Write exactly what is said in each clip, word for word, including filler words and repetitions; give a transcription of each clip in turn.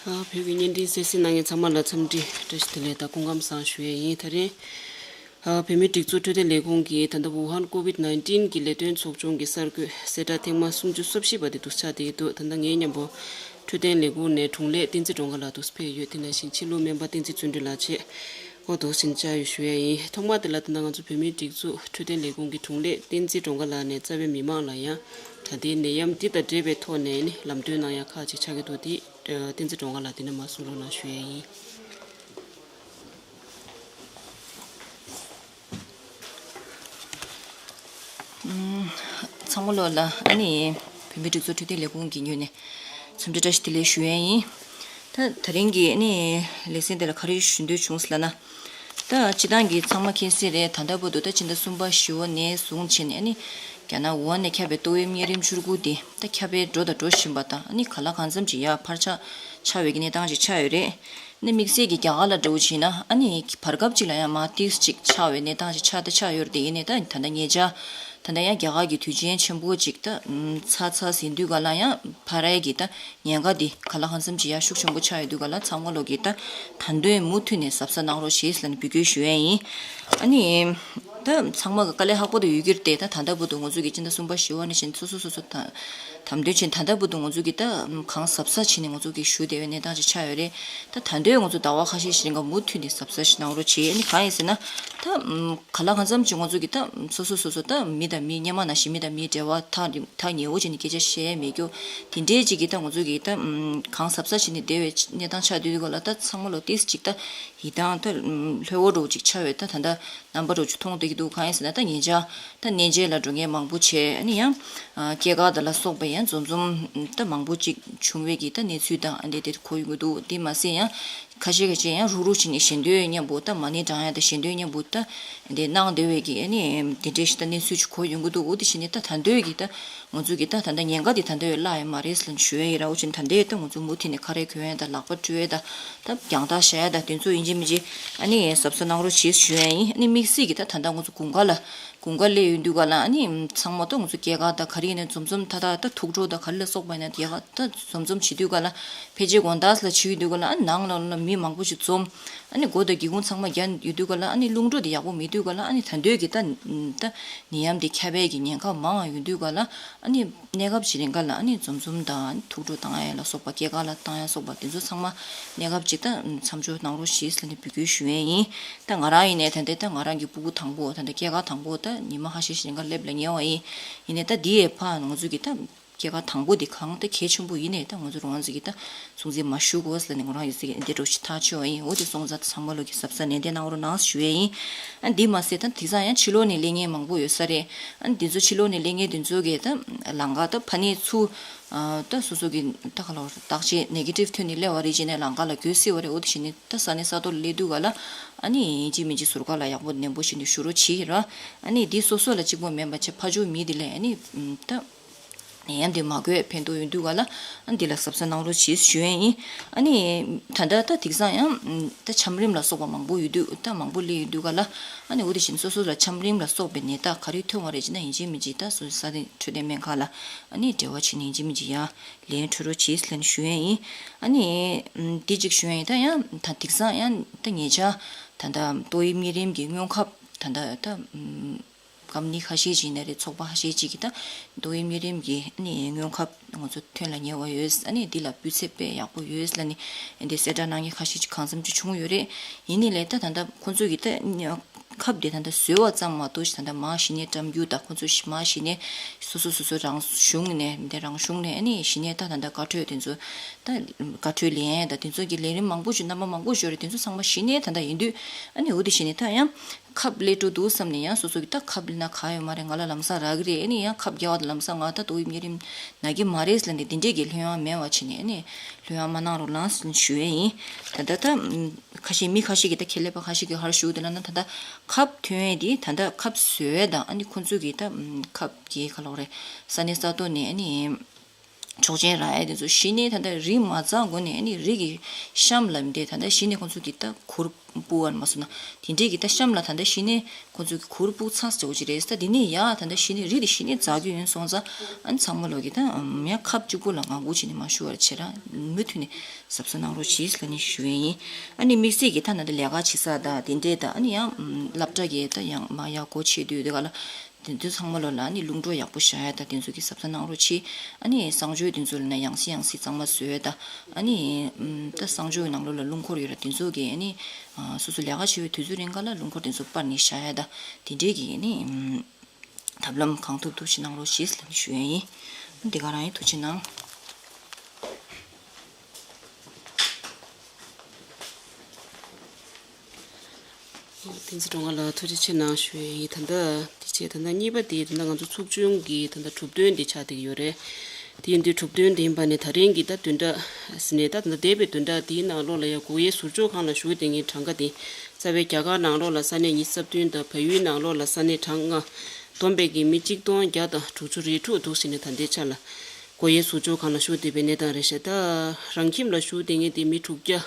ཨ། བོད་ཀྱི་བརྙན་འཕྲིན་གསན་གཟིགས་གནང་མཁན་ཚང་མ་ལ་འཚམས་འདྲི་བཀྲ་ཤིས་བདེ་ལེགས་དང་སྐུ་ཁམས་བཟང་ཞུ་ཡས་ཡིན། ད་རིང་ཨ། བོད་མིའི་སྒྲིག་འཛུགས་འཕྲོད་བསྟེན་ལས་ཁུངས་ཀྱིས་ད་ལྟ་ཝུ་ཧན་ཀོ་ཝིད་ནའིན་ཊིན་གྱི་ལས་དོན་ཚོགས་ཆུང་གི་གསར་འགོད་གསལ་བསྒྲགས་ཐེངས་མ་སུམ་ཅུ་སོ་བཞི་པ་དེ་འདུག་ཆགས་བསྡད་ཀྱི་འདུག་ད་ལྟ་ངའི་མཉམ་པོ་འཕྲོད་བསྟེན་ལས་ཁུངས་ནས་དྲུང་ལས་བསྟན་འཛིན་སྒྲོལ་དཀར་ལགས་འདུག་ཕེབས་ཡོད། དེ་ནང་བཞིན་ཕྱི་ལུགས་སྨན་པ་བསྟན་འཛིན་བརྩོན་འགྲུས་ལགས་བཅས་འོ་འདུག་སེ་བཅར་ཡོད་ཞུ་ཡས་ཡིན། ཐོག་མ་དེ་ལ་ད་ལྟ་ང་ཚོ་བོད་མིའི་སྒྲིག་འཛུགས་འཕྲོད་བསྟེན་ལས་ཁུངས་ཀྱི་དྲུང་ལས་བསྟན་འཛིན་སྒྲོལ་དཀར་ལགས་ནས་རྩ་བའི་མི་མང་ལ་ཡང་ད་ལྟའི་ནད་ཡམས་འདི་དང་འབྲེལ་བའི་ཐོག་ནས་ནི་ལམ་སྟོན་གནང་ཡ་ཁག་ཅིག་ཆགས་ཀྱི་འདུག་དེ་བསྟན་འཛིན་སྒྲོལ་དཀར་ལགས་དེ་ནས་མར་གསུང་རོགས་གནང་ཞུ་ཡས་ཡིན། ཚང་མ་ལོ་ལ་ཨ་ནི་བོད་མིའི་སྒྲིག་འཛུགས་འཕྲོད་བསྟེན་ལས་ཁུངས་ཀྱི་ངོས་ནས་འཚམས་འདྲི་བཀྲ་ཤིས་བདེ་ལེགས་ཞུ་ཡས་ཡིན། ད་ད་རིང་གི་ཨ་ནི་ལེ་ཚན་དེ་ལ་ག་རེ་ཞུ་འདོད་བྱུང་ཟེར་ལབ་ན། ད་སྤྱི་བཏང་གི་ཚང་མ་མཁྱེན་གསལ་རེད། ད་ལྟ་བར་དུ་ད་ཕྱི་ཟླ་གསུམ་པ་བཞི་པ་ནས་བཟུང་བྱས་ནས་ཨ་ནི་རྒྱ་ནག་ཝུ་ཧན་ནས་ཁྱབ་པའི་ཏོག་དབྱིབས་གཉན་རིམས་བཅུ་དགུ་དེ་ད་ཁྱབ་སྤེལ་འགྲོ་དང་འགྲོ་བཞིན་པ་དང་ཨ་ནི་ག་ལ་གང་འཚམ་ཅིག་ཡར་འཕར་ཆག་ཆགས་པའི་གི་གནས་སྟངས་ཅིག་ཆགས་ཡོད་རེད། ནི་དམིགས་བསལ་གྱི་རྒྱ་གར་ལ་འདྲ་བོ་བྱས་ན་ཨ་ནི་བར་སྐབས་ཅིག་ལ་ཡང་མར་ཏིས་ཅིག་ཆགས་པའི་གནས་སྟངས་ཅིག་ཆགས་ད་ཆགས་ཡོད་རེད་དེ། ཡིན་ནའི་ད་ད་ལྟ་ཉེ་ཆར་ད་ལྟ་ཡང་རྒྱ་གར་གྱི་དུས་ཆེན་ཆེན་པོ་ཅིག་ད་ཚར་ཚར་ཟིན་དུས་ག་ལ་ཡང་ཕར་རའི་གི་ད་ཉེན་ཁ་འདི་ག་ལ་གང་འཚམ་ཅིག་ཡང་ཤུགས་ཆེན་པོ་ཆགས་ཡོད་དུས་ག་ལ་ཚང་མ་ལོག་གི་ད་ད་དུང་མུ་མཐུད་ནས་གཟབ་གཟབ་གནང་རོགས་ཞེས་ལ་ནི་འབོད་སྐུལ་ཞུ་ཡས་ཡིན། ཨ་ནི། ད་ཚང་མ་གི་དཀའ་ལས་ཁག་པོ་དེ་ཡོད་ཀྱི་རེད་དེ། ད་ད་ལྟ་བར་དུ་ང་ཚོ་གི་སྤྱི་ཟླ་གསུམ་པ་བཞི་པ་ནས་བཞིན་སོ་སོ་སོ་སོ་ད་དམ་དོན་ཆེན། ད་ལྟ་བར་དུ་ང་ཚོ་གི་ད་གང་གཟབ་གཟབ་བྱས་ནས་ང་ཚོ་གི་བཞུགས་བསྡད་པའི་གནས་སྟངས་ཅིག་ཆགས་ཡོད་རེད། ད་ད་དུང་ང་ཚོ་ཟླ་བ་ཁ་ཤས་ཤིག་རིང་ག་མུ་མཐུད་ནས་གཟབ་གཟབ་ཞིག་གནང་རོགས་བྱེད། ཨ་ནི་གང་ཡིན་ཟེར་ན། ད་ག་ལ་གང་འཚམ་ཅིག་ང་ཚོ་གི་ད་སོ་སོ་སོ་སོ་ད་མི་དང་མི་སྔོན་མ་ནང་བཞིན་མི་དང་མིའི་འབྲེལ་བ་ཐག་ཐག་ཉེ་བོ་བྱས་ནས་སྐད་ཆ་བཤད་ཡས་མེད་རྒྱུ། དེ་འདྲའི་ཅིག་གི་ད་ང་ཚོ་གི་ད་གང་གཟབ་གཟབ་བྱས་ནས་བསྡད་པའི་གནས་སྟངས་ཆགས་སྡོད་དུས་ག་ལ་ད་ཚང་མ་ལོ་ཏིས་ཅིག་ད་ཡིད་ཐང་ད་ལྷོད་པོ་འདྲ་བོ་ཅིག་ཆགས་པའི་ད་ད་ལྟ། རྣམ་པ་རུ་ཆུ་མཐོང་བསྡད་ཀྱི་འདུག་གང་ཡིན་ཟེར་ན། ད་ཉེ་ཆར་ད་གནས་མཇལ་ལ་འགྲོ་མཁན་མང་པོ་བྱས། ཨ་ནི་ཡང་ཨ་སྐྱེས་སྐར་དང་ལ་སོགས་པ་ཡང་འཛོམས་འཛོམས་ད་མང་པོ་ཅིག་བྱུང་བའི་གི་ད་གནས་ཚུལ་དང་ཨ་འདི་དེ་གོ་ཡོང་གི་འདུག་དེ་མ་ཟད་ཡང་ཁ་ཤས་ཁ་ཤས་ཡང་རུག་རུག་བྱས་ནས་ཞལ་འདོན་མཉམ་པོ་ད་མ་ཎི་བགྲང་ཡ་དང་ཞལ་འདོན་མཉམ་པོ་ད་འདི་གནང་བསྡད་པའི་གི་ཨ་ནི་དེ་འདྲའི་ཞིག་ད་གནས་ཚུལ་ཅིག་གོ་ཡོང་གི་འདུག་འོ་དེ་བྱས་ནས་ད་ད་འདོད་ཀྱི་ད་ང་ཚོ་གི་ད་ད་ལྟ་ཉེན་ཁ་དེ་ད་ལྟ་བས་བརླག་ཡོད་མ་རེད་ཟེར་ཞུ་ཡ་ཡིན། ར་འོ་ཅིན་ད་ལྟའི་ད་ང་ཚོ་མུ་མཐུད་ནས་ཁ་རས་གོན་ཡ་ད་ལག་པ་བཀྲུ་ཡ་ད་ད་རྒྱང་ཐག་བཞག་ཡ་ད་དེ་ཚོ་ཡིན་གཅིག་མིན་གཅིག་ཨ་ནི་གཟབ་གཟབ་གནང་རོགས་ཞེས་ཞུ་ཡ་ཡིན། ཨ་ནི་དམིགས་བསལ་གྱི་ད་ད་ལྟ་ང་ཚོ་དགུན་ཁ་ལ་དགུན་ཁ་སླེབས་ཡོང་དུས་ག་ལ་ཨ་ནི་ཚང་མ་ད་ང་ཚོ་སྐྱེས་སྐར་ད་ག་རེ་ཡིན་ན་འཛོམས་འཛོམས་ད་ད་ད་ཐུགས་སྤྲོ་ད་ག་རེ་ལ་སོགས་པ་ཡིན་ན་དེ་ག་ད་འཛོམས་འཛོམས་བྱེད་དུས་ག་ལ་ཕལ་ཆེར་དགོང་དག་ལ་བྱེད་ཡོང་དུས་ག་ལ་ཨ་ནང་ལ་ལ་མི་མང་པོ་ཞིག་འཛོམས། ཨ་ནི་སྒོ་དང་སྒེའུ་ཁུང་ཚང་མ་བརྒྱབ་ཡོད་དུས་ག་ལ་ཨ་ནི་རླུང་འགྲོ་དེ་ཡག་པོ་མེད་དུས་ག་ལ་ཨ་ནི་ད་འདོད་ཀྱི་ད་ད་ནད་ཡམས་དེ་ཁྱབ་པའི་གི་ཉེན་ཁ་མང་ཡོད་དུས་ག་ལ་ཨ་ནི་གནས་སྐབས་ཅིག་རིང་ག་ལ་ཨ་ནི་འཛོམས་འཛོམས་དང་ཐུགས་སྤྲོ་བཏང་ཡ་ལ་སོགས་པ་སྐྱེས་སྐར་ལ་བཏང་ཡ་སོགས་པ་དེ་ཚོ་ཚང་མ་གནས་སྐབས་ཅིག་ད་མཚམས་འཇོག་གནང་རོགས་ཞེས་ལ་ནི་འབོད་སྐུལ་ཞུ་ཡས་ཡིན། ད་ང་རང་ཡིན་ནའི་ད་ལྟའི་ད་ང་རང་གི་སྤུ་གུ་དང་པོ་ད་ལྟ་སྐྱེས་སྐར་དང་པོ་ད་ཉི་མ་ཁ་ཤས་ཤིག་རིང་ག་སླེབས་ལ་ཉེ་བ་ཡིན། ཡིན་ནའི་ད་འདི་ཡི་ཕར་ང་ཚོ་གི་ད། སྐྱེས་སྐར་དང་པོ་འདི་གང་ད་གལ་ཆེན་པོ་ཡིན་ནའི་ད་ང་ཚོ་རང་ཚོ་གི་ད་སྲུང་བརྩི་མ་ཞུ་དགོས་ཟེར་ནས་ང་རང་ཡོད་ཚད་ཀྱི་འདི་འདྲ་ཞིག་ཐག་ཆོད་པ་ཡིན། འོ་དེ་སོང་ཙང་ཚང་མ་ལོ་གི་གཟབ་གཟབ་ནན་ཏན་གནང་རོགས་གནང་ཞུ་ཡས་ཡིན། ཨ་འདི་མ་ཟད་ད་དེང་སང་ཡང་ཕྱི་ལོགས་ནས་སླེབས་མཁན་མང་པོ་ཡོད་ས་རེད། ཨ་འདི་ཚོ་ཕྱི་ལོགས་ནས་སླེབས་མཁན་དེ་ཚོ་གི་ད་ལམ་ཁ་ད་ཕ་ནས་ཚུར་ད་སོ་སོ་གི་ད་ག་ལ་བར་བརྟག་དཔྱད་ནེ་གེ་ཊིབ་ཐོན་ནས་སླེབས་པ་རེད་ཅེ་ནས་ལམ་ཁ་ལ་འགོས་སྲིད་པ་རེད། འོ་དེ་བྱས་ནས་ད་ས་གནས་ས་ཐོག་ལ་སླེབས་དུས་ག་ལ་ཨ་ནི་ཡིན་གཅིག་མིན་གཅིག་ཟུར་བཀག་ལ་ཡག་པོ་ནན་པོ་བྱས་ནས་བཞུགས་རོགས་བྱེད་ར། ཨ་ནི་འདི་སོ་སོ་ལ་གཅིག་པོ་མིན་པ་བྱས་ཕར་ཕྱོགས་མི་དེ་ལ་ཨ་ནི་ད། ནད་ཡམས་དེ་མ་འགོས་ཕན་ཐོགས་ཡོང་དུས་ག་ལ་ཨ་འདི་ལ་གཟབ་གཟབ་གནང་རོགས་ཞེས་ཞུ་ཡས་ཡིན། ཨ་ནི་ད་ལྟ་ད་དེང་སང་ཡང་ད་ཆམ་རིམས་ལ་སོགས་པ་མང་པོ་ཡོད་དུས་ད་མང་པོ་སླེབས་ཡོང་དུས་ག་ལ་ཨ་ནི་འོ་དེ་བཞིན་སོ་སོ་ལ་ཆམ་རིམས་ལ་སོགས་པའི་ནད་རྟགས་ག་རེ་ཐོན་པ་རེད་ཅེ་ན་ཡིན་གཅིག་མིན་གཅིག་ད་སོ་སོ་ས་གནས་འཕྲོད་བསྟེན་སྨན་ཁང་ལ་ཨ་ནི་འབྲེལ་བ་བྱས་ནས་ཡིན་གཅིག་མིན་གཅིག་ཡང་ལན་འཕྲོད་རོགས་ཞེས་ལན་ཞུ་ཡས་ཡིན། ཨ་ནི་འདི་གཅིག་ཞུ་ཡས་ཡིན། ད་ཡང་ད་དེང་སང་ཡང་ད་ཉེ་ཆར་ད་ད་ཏོག་དབྱིབས་གཉན་རིམས་ཀྱི་སྔོན་ཁབ་ད་ད་ད། ཀམ་པ་ནི་ཁ་ཤས་ཅིག་ཡིན་ན་རེད། ཚོགས་པ་ཁ་ཤས་ཅིག་གིས་ད་ཏོག་དབྱིབས་གཉན་རིམས་ཀྱི་ནི་སྔོན་ཁབ་ང་ཚོ་ཐོན་ལ་ཉེ་བ་ཡོད། ཨ་ནི་འདི་ལ་སྤུས་ཚད་དཔེ་ཡག་པོ་ཡོད་ལ་ནི་འདི་གསལ་བསྒྲགས་གནང་མཁན་ཁ་ཤས་ཅིག་གང་འཚམ་ཅིག་བྱུང་ཡོད་རེད། ཡིན་ནའི་ལས་ད་ད་ལྟ་ཁོང་ཚོ་གིས་ད་ཁབ་དེ་ད་ལྟ་བཟོས་པ་ཙམ་མ་གཏོགས་ད་ལྟ་མར་གཞི་ནས་བཀྲམ་རྒྱུ་ད་ཁོང་ཚོ་མར་གཞི་ནས་སོ་སོ་སོ་སོ་རང་གཞུང་ནས་འདི་རང་གཞུང་ནས་ཨ་ནི་གཞི་ནས་ད་ད་ལྟ་བཀའ་འཁྲོལ་དེ་ཚོ་ད་བཀའ་འཁྲོལ་ལེན་ཡས་ད་དེ་ཚོ་གི་ལས་རིམ་མང་པོ་ཞིག་རྣམ་པ་མང་པོ་ཞིག་ཡོད་རེད། དེ་ཚོ་ཚང་མ་གཞི་ནས་ད་ལྟ་ཡིན་དུས་ཨ་ནི་འོ་དེ་གཞི་ནས་ད་ཡང་། ཁབ་སླེབས་འགྲོ་འདུག་བསམ་ནས་ཡང་སོ་སོ་གི་ད་ཁབ་སླེབས་ན་ག་ཡོད་མ་རེད། ང་ལ་ལམ་སང་རག་གི་རེད། ཨ་ནི་ཡང་ཁབ་རྒྱག་པ་དང་ལམ་སང་ང་ད་ཏོག་དབྱིབས་གཉན་རིམས་ན་གི་མ་རེད་ལབ་ནས་དེ་འདྲས་ཀྱི་ལྷོད་ཡངས་མེད་པ་བྱས་ནས་ཨ་ནི་ལྷོད་ཡངས་མ་གནང་རོགས་གནང་ཟེར་ཞུ་ཡས་ཡིན། ད་ལྟ་ད་ཁ་ཤས་མི་ཁ་ཤས་ཀྱིས་ད་ཁྱད་ལས་པ་ཁ་ཤས་ཀྱིས་ཧར་ཞུ་དེ་ལ་ན་ད་ལྟ་ཁབ་ཐོན་ཡས་དེ་ད་ལྟ་ཁབ་བཟོ་ཡས་དང་ཨ་ནི་ཁོང་ཚོ་གི་ད་ཁབ་ཀྱི་ག་ལབ་རེད། ས་གནས་ས་ཐོག་ནས་ཨ་ནི། ཆོག་མཆན་རག་ཡ་དེ་ཚོ་གཞི་ནས་ད་ལྟ་རི་མ་འཛེགས་གོང་ནས་ཨ་ནི་རི་གི་གཤམ་ལ་མི་འདྲ་ད་ལྟ་གཞི་ནས་ཁོང་ཚོ་གི་ད་གུར་སྤུ་བ་མ་སོང་ན་དེ་འདྲས་ཀྱི་ད་གཤམ་ལ་ད་ལྟ་གཞི་ནས་ཁོང་ཚོ་གི་གུར་སྤུ་ཚར་ཟེར་བ་ཅིག་རེད། ད་དེ་ནས་ཡ་ད་ལྟ་གཞི་ནས་རི་དེ་གཞི་ནས་འཛེགས་རྒྱུ་ཡིན་སོང་ཙང་ཨ་ནི་ཚང་མ་ལོག་གི་ད་ཡ་ཁབ་གཅིག་པོ་ལ་ངང་སྒུག་བྱས་ནས་མ་བཞུགས་པར་བྱས་ར་མུ་མཐུད་ནས་གཟབ་གཟབ་གནང་རོགས་གྱིས་ལབ་ནས་ཞུ་ཡས་ཡིན། ཨ་ནི་དམིགས་བསལ་གྱི་ད་ད་ལྟ་ལས་ཀ་བྱེད་ས་ད་དེ་འདྲས་ད་ཨ་ནི་ཡང་སློབ་གྲྭ་གི་ད་ཡང་མ་ཡག་སྒོ་ཕྱེ་དུས་དེ་ག་ལ། དེ་ཚོ་ཚང་མ་ལོ་ལ་ནི་རླུང་འཕྲོ་ཡག་པོ་བཞག་ཡ་དང་དེ་ཚོ་གི་གཟབ་གཟབ་གནང་རོགས་གྱིས། ཨ་ནི་གསང་སྤྱོད་དེ་ཚོ་ལ་ན་ཡང་སེ་ཡང་སེ་གཙང་མ་བཟོ་ཡ་དང་ཨ་ནི་ད་གསང་སྤྱོད་ནང་ལོགས་ལ་རླུང་འཁོར་ཡོད་ར་དེ་ཚོ་གི་ཨ་ནི་སོ་སོ་ལས་ཀ་བྱེད་པའི་དུས་ཚོད་རིང་ག་ལ་རླུང་འཁོར་དེ་ཚོ་སྤར་ནས་བཞག་ཡ་དང་དེ་འདྲས་ཀྱི་ཨ་ནི་ཐབས་ལམ་གང་ཐུབ་ཐུབ་ཞིག་གནང་རོགས་ཞེས་ལབ་ནས་ཞུ་ཡ་ཡིན། འདི་ག་རང་ཡིན། ཐུགས་རྗེ་གནང་། བསྟན་འཛིན་སྒྲོལ་དཀར་ལགས་ཐུགས་རྗེ་ཆེ་གནང་ཞུ་ཡས་ཡིན། ད་ལྟ་དེ་བྱས་ད་ལྟ་གཉིས་པ་དེ་ད་ལྟ་ང་ཚོ་ཚོགས་ཆུང་གི་ད་ལྟ་གྲུབ་དོན་དེ་ཆགས་བསྡད་ཀྱི་ཡོད་རེད། དེ་ཡིན་དུས་གྲུབ་དོན་དེ་ཡིན་པ་ནས་ད་རིང་གི་ད་བདུན་ཕྲག་ཟིན་ནས་ད་ད་ལྟ་འདས་པའི་བདུན་ཕྲག་དེའི་ནང་ལོགས་ལ་ཡང་སྒོ་དབྱེ་ཟུར་འཇོག་ཁང་ལ་བཞུགས་བསྡད་མཁན་གྲངས་ཀ་དེ་རྩ་བའི་རྒྱ་གར་ནང་ལོགས་ལ་ས་གནས་ཉི་ཤུ་རྩ་བདུན་དང་བལ་ཡུལ་ནང་ལོགས་ལ་ས་གནས་གྲངས་ལྔ། བསྡོམས་པས་ཀྱི་མི་གཅིག་སྟོང་བརྒྱ་དང་དྲུག་ཅུ་རེ་དྲུག་འདུག་ཟེར་ནས་ད་ལྟའི་ཆ་ལ་སྒོ་དབྱེ་ཟུར་འཇོག་ཁང་ལ་བཞུགས་བསྡད་པའི་གནས་སྟངས་རེད་ཤག་ད་རང་ཁྱིམ་ལ་བཞུགས་བསྡད་མཁན་དེ་མི་དྲུག་བརྒྱ།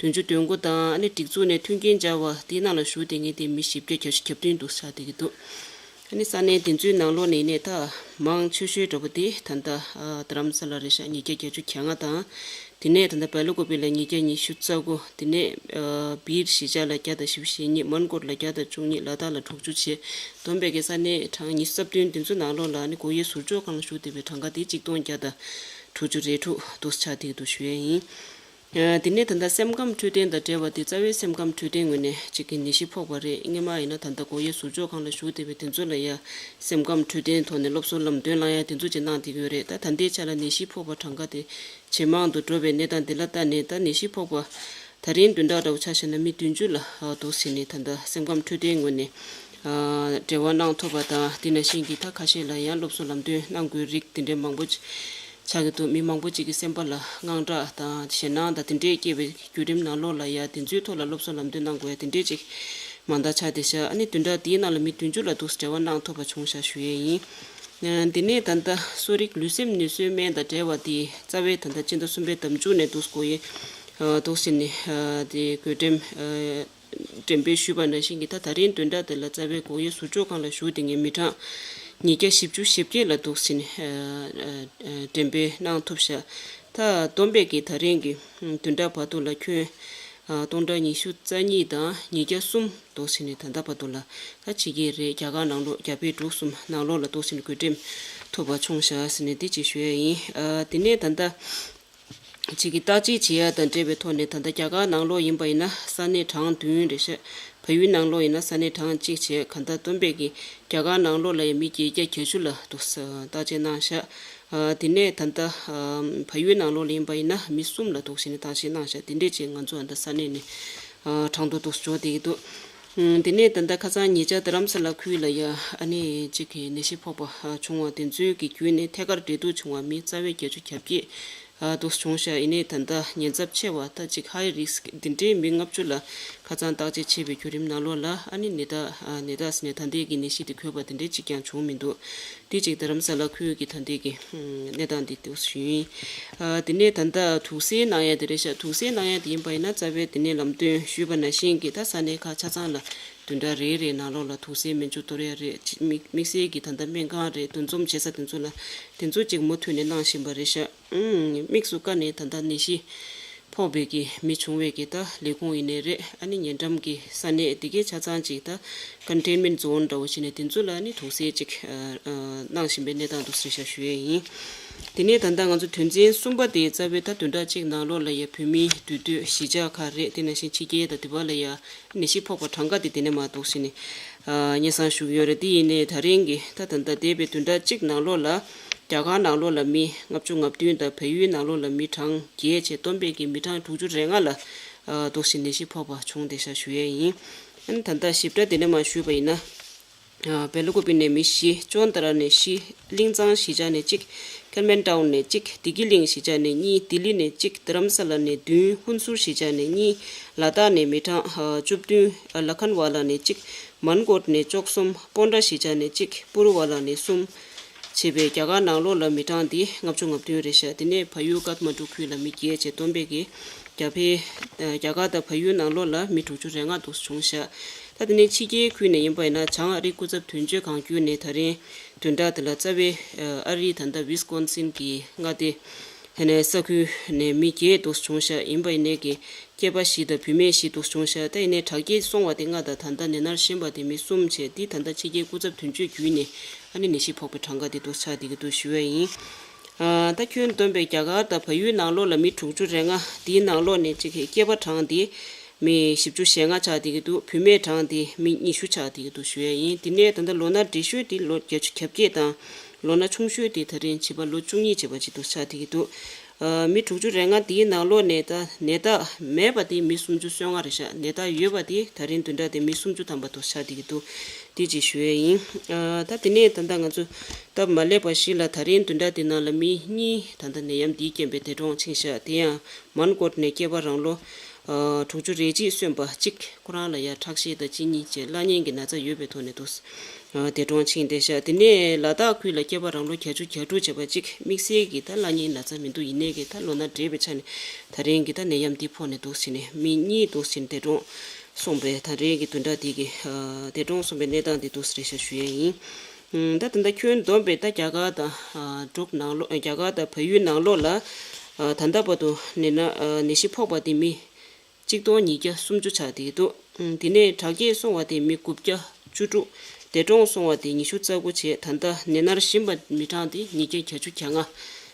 བདུན་ཅུ་དོན་དགུ་དང་ཨ་ནི་སྒྲིག་འཛུགས་ནས་མཐུན་རྐྱེན་སྦྱར་བ་དེའི་ནང་ལ་བཞུགས་བསྡད་མཁན་དེ་མི་བཞི་བརྒྱ་གྱ་བདུན་འདུག་ཆགས་བསྡད་ཀྱི་འདུག་ཨ་ནི་ས་གནས་དེ་ཚོའི་ནང་ལོགས་ནས་ནས་ད་མང་ཆེ་ཤོས་འདྲ་པོ་དེ་ད་ལྟ་རྡ་རམ་ས་ལ་རེད་ཤག་ཉིས་བརྒྱ་བརྒྱད་ཅུ་གྱ་ལྔ་དང་། དེ་ནས་ད་ལྟ་སྦེལ་ཀོབ་ལ་ཉིས་བརྒྱ་ཉི་ཤུ་རྩ་དགུ། དེ་ནས་བིར་གཞིས་ཆགས་ལ་བརྒྱ་དང་བཞི་བཅུ་ཞེ་གཉིས། མོན་གྷོ་ལ་བརྒྱ་དང་བཅུ་གཉིས། ལ་དྭགས་ལ་དྲུག་ཅུ་བྱས། བསྡོམས་པས་ཀྱི་ས་གནས་གྲངས་ཉི་ཤུ་རྩ་བདུན་དེ་ཚོའི་ནང་ལོགས་ལ་ནི་སྒོ་དབྱེ་ཟུར་འཇོག་ཁང་ལ་བཞུགས་བསྡད་པའི་གྲངས་ཀ་དེ་གཅིག་སྟོང་བརྒྱ་དང་དྲུག་ཅུ་རེ་དྲུག་འདུག་ཆགས་བསྡད་འདུག་ཞུ་ཡས་ཡིན། ཨ། དེ་ནས་ད་ལྟ་སེམས་ཁམས་འཕྲོད་བསྟེན་དང་འབྲེལ་བ་དེ་རྩ་བའི་སེམས་ཁམས་འཕྲོད་བསྟེན་ངོས་ནས་གཅིག་གི་ནད་གཞི་ཕོག་པ་རེད། སྔོན་མ་ཡིན་ན་ད་ལྟ་སྒོ་དབྱེ་ཟུར་འཇོག་ཁང་ལ་བཞུགས་བསྡད་པའི་དེ་ཚོ་ལ་ཡ་སེམས་ཁམས་འཕྲོད་བསྟེན་ཐོག་ནས་སློབ་གསོ་ལམ་སྟོན་གནང་ཡ་དེ་ཚོ་ཅིག་གནང་བསྡད་ཀྱི་ཡོད་རེད། ད་ད་ལྟའི་ཆ་ལ་ནད་གཞི་ཕོག་པ་གྲངས་ཀ་དེ་ཇེ་མང་དུ་འགྲོ་བའི་གནས་སྟངས་དེ་ལ་ལྟ་ནས་ད་ནད་གཞི་ཕོག་པ་ད་རིང་བདུན་ཕྲག་འདྲ་བོ་ཆ་བཞག་ན་མི་བདུན་ཅུ་ལ་འདུག་ཟེར་ནས་ད་ལྟ་སེམས་ཁམས་འཕྲོད་བསྟེན་ངོས་ནས་འབྲེལ་བ་གནང་ཐུབ་པ་དང་དེ་ནང་བཞིན་གྱི་ད་ཁ་ཤས་ལ་ཡང་སློབ་གསོ་ལམ་སྟོན་གནང་དགོས་རིགས་དེ་འདྲའི་མང་པོ་ཅིག་ཆགས་ཀྱི་འདུག་མི་མང་པོ་ཅིག་གི་སེམས་པ་ལ་དངངས་སྐྲག་དང་ཞེད་སྣང་དང་དེ་འདྲའི་སྐྱེས་པའི་བརྒྱུད་རིམ་ནང་ལོགས་ལ་ཡ་དེ་ཚོའི་ཐོག་ལ་སློབ་གསོ་ལམ་སྟོན་གནང་དགོས་ཡ་དེ་འདྲའི་ཅིག་མང་དག་ཆགས་བསྡད་ཤག་ཨ་ནི་བདུན་ཕྲག་འདིའི་ནང་ལ་མི་བདུན་ཅུ་ལ་འདུག་འབྲེལ་བ་གནང་ཐུབ་པ་བྱུང་ཤག་ཞུ་ཡས་ཡིན། ཨ། འདི་ནས་ད་ལྟ་གསོ་རིག་ལུས་སེམས་ནུས་གསོའི་སྨན་དང་འབྲེལ་བ་དེ་རྩ་བའི་ད་ལྟ་སྤྱི་ཟླ་གསུམ་པའི་ཟླ་མཇུག་ནས་འདུག་སྒོ་དབྱེ་འདུག་ཟེར་ནས་དེ་བགོ་འགྲེམས་འགྲེམས་སྤེལ་ཞུས་པ་ནང་བཞིན་གྱི་ད་ད་རིང་བདུན་ཕྲག་དེ་ལ་རྩ་བའི་སྒོ་དབྱེ་ཟུར་འཇོག་ཁང་ལ་བཞུགས་བསྡད་མཁན་མི་གྲངས་ཉིས་བརྒྱ་བཞི་བཅུ་ཞེ་བརྒྱད་ལ་འདུག་ཟེར་ནས་འགྲེམས་སྤེལ་གནང་ཐུབ་ཤག་ད་བསྡོམས་པས་ཀྱི་ད་རིང་གི་བདུན་ཕྲག་བར་དུ་ལ་ཁྱོན་སྟོང་ཕྲག་ཉི་ཤུ་རྩ་གཉིས་དང་ཉིས་བརྒྱ་གསུམ་འདུག་ཟེར་ནས་ད་ལྟ་བར་དུ་ལ་ད་ཕྱི་རྒྱལ་རེད། རྒྱ་གར་ནང་ལོགས་རྒྱ་བལ་འབྲུག་གསུམ་ནང་ལོགས་ལ་འདུག་ཟེར་ནས་བགོ་འགྲེམས་ཐུབ་པ་བྱུང་ཤག་ཟེར་ནས་འདི་གཅིག་ཞུ་ཡས་ཡིན། ཨ། དེ་ནས་ད་ལྟ་གཅིག་གི་བརྟག་དཔྱད་བྱེད་ཡ་དང་འབྲེལ་བའི་ཐོག་ནས་ད་ལྟ་རྒྱ་གར་ནང་ལོགས་ཡིན་པ་ཡིན་ན་ས་གནས་གྲངས་བདུན་རེད་ཤག་བལ་ཡུལ་ནང་ལོགས་ཡིན་ན་ས་གནས་གྲངས་གཅིག་བྱས། གང་ལྟར་བསྡོམས་པས་ཀྱི་རྒྱ་གར་ནང་ལོགས་ལ་ཡང་མི་བརྒྱད་བརྒྱ་བརྒྱད་ཅུ་ལ་འདུག་བརྟག་དཔྱད་གནང་ཤག་ཨ། དེ་ནས་ད་ལྟ་ཨ། བལ་ཡུལ་ནང་ལོགས་ལ་ཡིན་པ་ཡིན་ན་མི་གསུམ་ལ་འདུག་ཟེར་ནས་བརྟག་དཔྱད་གནང་ཤག་དེ་འདྲས་ཅིག་ང་ཚོ་ཨ་ད་ས་གནས་ནས་ཨ། གྲངས་ཐོ་འདུག་འབྱོར་བསྡད་ཀྱི་འདུག་ཨ། དེ་ནས་ད་ལྟ་ཁ་སང་ཉེ་ཆར་རྡ་རམ་ས་ལ་ཁུལ་ལ་ཡ་ཨ་ནི་གཅིག་གི་ནད་གཞི་ཕོག་པ་ཨ། བྱུང་བ་དེ་ཚོའི་གི་བརྒྱུད་ནས་ཐད་ཀར་འབྲེལ་གཏུག་བྱུང་བ་མི་རྩ་བའི་བརྒྱད་ཅུ་གྱ་བརྒྱད་ཨ། འདུག་བྱུང་ཤག་ཡིན་ནའི་ད་ལྟ་ཉེན་ཚབས་ཆེ་བ་ད་གཅིག་ཧའི་རིསྐ་འདི་འདྲའི་མི་ལྔ་བཅུ་ལ་ཁ་སང་བརྟག་དཔྱད་བྱས་པའི་བརྒྱུད་རིམ་ནང་ལོགས་ལ་ཨ་ནི་ནད་རྟགས་ཨ། ནད་རྟགས་ཟེར་ནས་ད་ལྟའི་གི་ནད་གཞི་དེ་འགོས་པ་དེ་འདྲའི་གཅིག་ཀྱང་བྱུང་མི་འདུག་དེ་གཅིག་རྡ་རམ་ས་ལ་ཁུལ་གྱི་ད་ལྟའི་གི་གནས་སྟངས་དེ་འདུག་ཞུ་ཡིན། ཨ། དེ་ནས་ད་ལྟ་དུག་སེལ་གནང་ཡ་དེ་རེད་ཤག་དུག་སེལ་གནང་ཡ་དེ་ཡིན་པ་ཡིན་ན་རྩ་བའི་དེ་ནས་ལམ་སྟོན་ཞུས་པ་ནང་བཞིན་གྱི་ད་ས་གནས་ཁག་ཆ་ཚང་ལ་བདུན་ཕྲག་རེ་རེའི་ནང་ལོགས་ལ་དུག་སེལ་སྨན་བཅོས་གཏོར་ཡ་རེད། དམིགས་དམིགས་བསལ་གྱི་ད་ལྟ་སྨན་ཁང་རེད། འདུ་འཛོམས་བྱེད་ས་དེ་ཚོ་ལ་དེ་ཚོ་གཅིག་མུ་མཐུད་ནས་གནང་བཞིན་པ་རེད་ཤག་ཨང་། དམིགས་སུ་བཀར་ནས་ད་ལྟ་ནད་གཞི་ཕོག་པའི་གི་མི་བྱུང་བའི་གི་ད་ལས་ཁུངས་ཡིན་ནའི་རེད། ཨ་ནི་ཉེ་འགྲམ་གི་ས་གནས་དེ་གའི་ཆ་ཚང་ཅིག་ད་ཀོན་ཊེན་མེན་ཛོན་འདྲ་བོ་བྱས་ནས་དེ་ཚོ་ལ་ཨ་ནི་དུག་སེལ་ཅིག་ཨ་ཨ་གནང་བཞིན་པའི་གནས་སྟངས་འདུག་ཟེར་ཤག་ཞུ་ཡས་ཡིན། དེ་ནས་ད་ལྟ་ང་ཚོ་དོན་ཚན་གསུམ་པ་དེ་རྩ་བའི་ད་བདུན་ཕྲག་གཅིག་ནང་ལོགས་ལ་ཡ་བོད་མིའི་འདུས་སྡོད་གཞིས་ཆགས་ཁག་རེད། དེ་ནང་བཞིན་ཕྱི་རྒྱལ་དང་དེ་བ་ལ་ཡ་ནད་གཞི་ཕོག་པ་གྲངས་ཀ་དེ་དེ་ནས་མར་འདུག་ཟེར་ནས་ཨ་སྙན་སེང་ཞུ་གི་ཡོད་རེད། དེ་ཡིན་ནའི་ད་རིང་གི་ད་ད་ལྟ་འདས་པའི་བདུན་ཕྲག་གཅིག་ནང་ལོགས་ལ་རྒྱ་གར་ནང་ལོགས་ལ་མི་ལྔ་བཅུ་ང་བདུན་དང་བལ་ཡུལ་ནང་ལོགས་ལ་མི་གྲངས་བརྒྱད་བྱས། བསྡོམས་པས་ཀྱི་མི་གྲངས་དྲུག་ཅུ་རེ་ལྔ་ལ་ཨ་འདུག་སེ་ནད་གཞི་ཕོག་པ་བྱུང་བསྡད་ཤག་ཞུ་ཡས་ཡིན། ཨ་ནི་ད་ལྟ་ཞིབ་ཕྲ་དེ་ནས་མར་ཞུས་པ་ཡིན་ན། ཨ་སྦེལ་ཀོབ་ནས་མི་བཞི། ཅོན་ཏ་ར་ནས་བཞི། ཀླིང་ཚང་གཞིས་ཆགས་ནས་གཅིག་ཀལ་མན་ཊའུན་ནས་གཅིག་བདེ་སྐྱིད་གླིང་གཞིས་ཆགས་ནས་གཉིས། ལྡི་ལི་ནས་གཅིག་རྡ་རམ་ས་ལ་ནས་བདུན། ཧུན་སུར་གཞིས་ཆགས་ནས་གཉིས། ལ་དྭགས་ནས་མི་གྲངས་ཨ་བཅུ་བདུན། ཨ་ལ་ཁན་ཝ་ལ་ནས་གཅིག་མན་གོད་ནས་བཅུ་གསུམ། སྤོན་ཊ་གཞིས་ཆགས་ནས་གཅིག་པུ་རུ་ཝ་ལ་ནས་གསུམ། བྱས་པའི་རྒྱ་གར་ནང་ལོགས་ལ་མི་གྲངས་འདི་ལྔ་བཅུ་ང་བདུན་རེད་ཤག་དེ་ནས་བལ་ཡུལ་ཀཏ་མན་ཌུ་ཁུལ་ལ་མི་བརྒྱད་བྱས་བསྡོམས་པས་ཀྱི་རྒྱ་བལ། རྒྱ་གར་དང་བལ་ཡུལ་ནང་ལོགས་ལ་མི་དྲུག་ཅུ་རེ་ལྔ་འདུག་བྱུང་ཤག་ད་དེ་ནས་ཕྱི་རྒྱལ་ཁུལ་ནས་ཡིན་པ་ཡིན་ན་བྱང་ཨ་རིའི་སྐུ་ཚབ་དོན་གཅོད་ཁང་བརྒྱུད་ནས་ད་རིང་བདུན་ཕྲག་འདི་ལ་རྩ་བའི་ཨ་རིའི་ད་ལྟ་ཝི་སི་ཀོན་སིན་གྱི་མངའ་སྡེ། དེ་ནས་ས་ཁུལ་ནས་མི་བརྒྱད་འདུག་བྱུང་ཤག་ཡིན་པ་ཡིན་ནས་ཀྱི་སྐྱེས་པ་བཞི་དང་བུད་མེད་བཞི་འདུག་བྱུང་ཤག་ད་ཡིན་ནའི་དྲག་སྐྱེད་སོང་བ་དེ་ལྔ་དང་ད་ལྟ་ནད་མནར་གཞོན་པ་དེ་མི་གསུམ་བྱས་འདི་ད་ལྟ་ཕྱི་རྒྱལ་སྐུ་ཚབ་དོན་གཅོད་བརྒྱུད་ནས་ཨ་ནི་ནད་གཞི་ཕོག་པའི་གྲངས་ཀ་དེ་འདུག་ཆགས་བསྡད་ཀྱི་འདུག་ཞུ་བ་ཡིན། ཨ་ད་ཁྱོན་བསྡོམས་པའི་རྒྱ་གར་དང་བལ་ཡུལ་ནང་ལོགས་ལ་མི་དྲུག་ཅུ་རེ་ལྔ་འདིའི་ནང་ལོགས་ནས་གཅིག་གི་སྐྱེས་པ་གྲངས་འདི་མི་བཞི་བཅུ་ཞེ་ལྔ་ཆགས་བསྡད་ཀྱི་འདུག་བུད་མེད་གྲངས་འདི་མི་ཉི་ཤུ་ཆགས་བསྡད་ཀྱི་འདུག་ཞུ་བ་ཡིན། དེ་ནས་ད་ལྟ་ལོ་ན་བགྲེས་ཤོས་འདི་ལོ་བརྒྱད་ཅུ་གྱ་བརྒྱད་དང་། ལོ་ན་ཆུང་ཤོས་དེ་ད་རིང་བྱིས་པ་ལོ་བཅུ་གཉིས་བྱས་པ་ཅིག་འདུག་ཆགས་བསྡད་ཀྱི་འདུག་ཨ་མི་དྲུག་ཅུ་རེ་ལྔ་དེའི་ནང་ལོགས་ནས་ད་ནད་རྟགས་མེད་པ་དེ་མི་སུམ་ཅུ་སོ་ལྔ་རེད་ཤག་ནད་རྟགས་ཡོད་པ་དེ་ད་རིང་བདུན་ཕྲག་དེ་མི་སུམ་ཅུ་ཐམ་པ་འདུག་ཆགས་བསྡད་ཀྱི་འདུག་དེ་ཅིག་ཞུ་ཡས་ཡིན། ཨ་ད་དེ་ནས་ད་ལྟ་ང་ཚོ་སྟབས་མ་ལེགས་པ་ཞིག་ལ་ད་རིང་བདུན་ཕྲག་དེ་ནང་ལ་མི་གཉིས་ད་ལྟ་ནད་ཡམས་འདིའི་རྐྱེན་པས་འདས་གྲོངས་ཕྱིན་ཤག་དེ་ཡང་མན་ཀོཊ་ནས་སྐྱེས་པ་རང་ལོ། ཨ་དྲུག་ཅུ་རེ་གཅིག་སོན་པ་གཅིག་ཁོ་རང་ལ་ཡང་ཁྲག་ཤེད་དང་གཅིན་སྙི་བཅས་བརླག་གཉན་གྱི་ན་ཚ་ཡོད་པའི་ཐོག་ནས་འདུག་ཨ་འདས་གྲོངས་ཕྱིན་བསྡད་ཤག་དེ་ནས་ལ་དྭགས་ཁུལ་ལ་སྐྱེས་པ་རང་ལོ་བརྒྱད་ཅུ་གྱ་དྲུག་བྱས་པ་གཅིག་དམིགས་བསལ་གྱི་ད་བརླག་གཉན་ན་ཚ་མི་འདུག་ཡིན་ནའི་གི་ད་ལོ་ན་བགྲེས་པའི་ཆ་ནས་ད་རིང་གི་ད་ནད་ཡམས་འདི་ཕོག་ནས་འདུག་ཟེར་ནས་མི་གཉིས་འདུག་ཟེར་ནས་འདས་གྲོངས་སོང་པས་ད་རིང་གི་བདུན་ཕྲག་འདི་གི་ཨ་འདས་གྲོངས་སོང་པའི་གནས་སྟངས་འདི་འདུག་ཟེར་ཤག་ཞུ་ཡས་ཡིན། ཨ་ད་ད་ལྟ་ཁྱོན་བསྡོམས་པའི་ད་རྒྱ་གར་དང་ཨ་འབྲུག་ནང་ལོགས་རྒྱ་གར་དང་བལ་ཡུལ་ནང་ལོགས་ལ་ཨ་ད་ལྟ་བར་དུ་ནད་ན་ཨ་ནད་གཞི་ཕོག་པ་དེ་མི་གཅིག་སྟོང་ཉིས་བརྒྱ་སུམ་ཅུ་ཆགས་བསྡད་འདུག་དེ་ནས་དྲག་སྐྱེད་སོང་བ་དེ་མི་དགུ་བརྒྱ་བཅུ་དྲུག་འདས་གྲོངས་སོང་བ་དེ་ཉི་ཤུ་རྩ་དགུ་བྱས། ད་ལྟ་ནད་མནར་གཞོན་པ་མི་གྲངས་དེ་ཉིས་བརྒྱ་བརྒྱད་ཅུ་གྱ་ལྔ་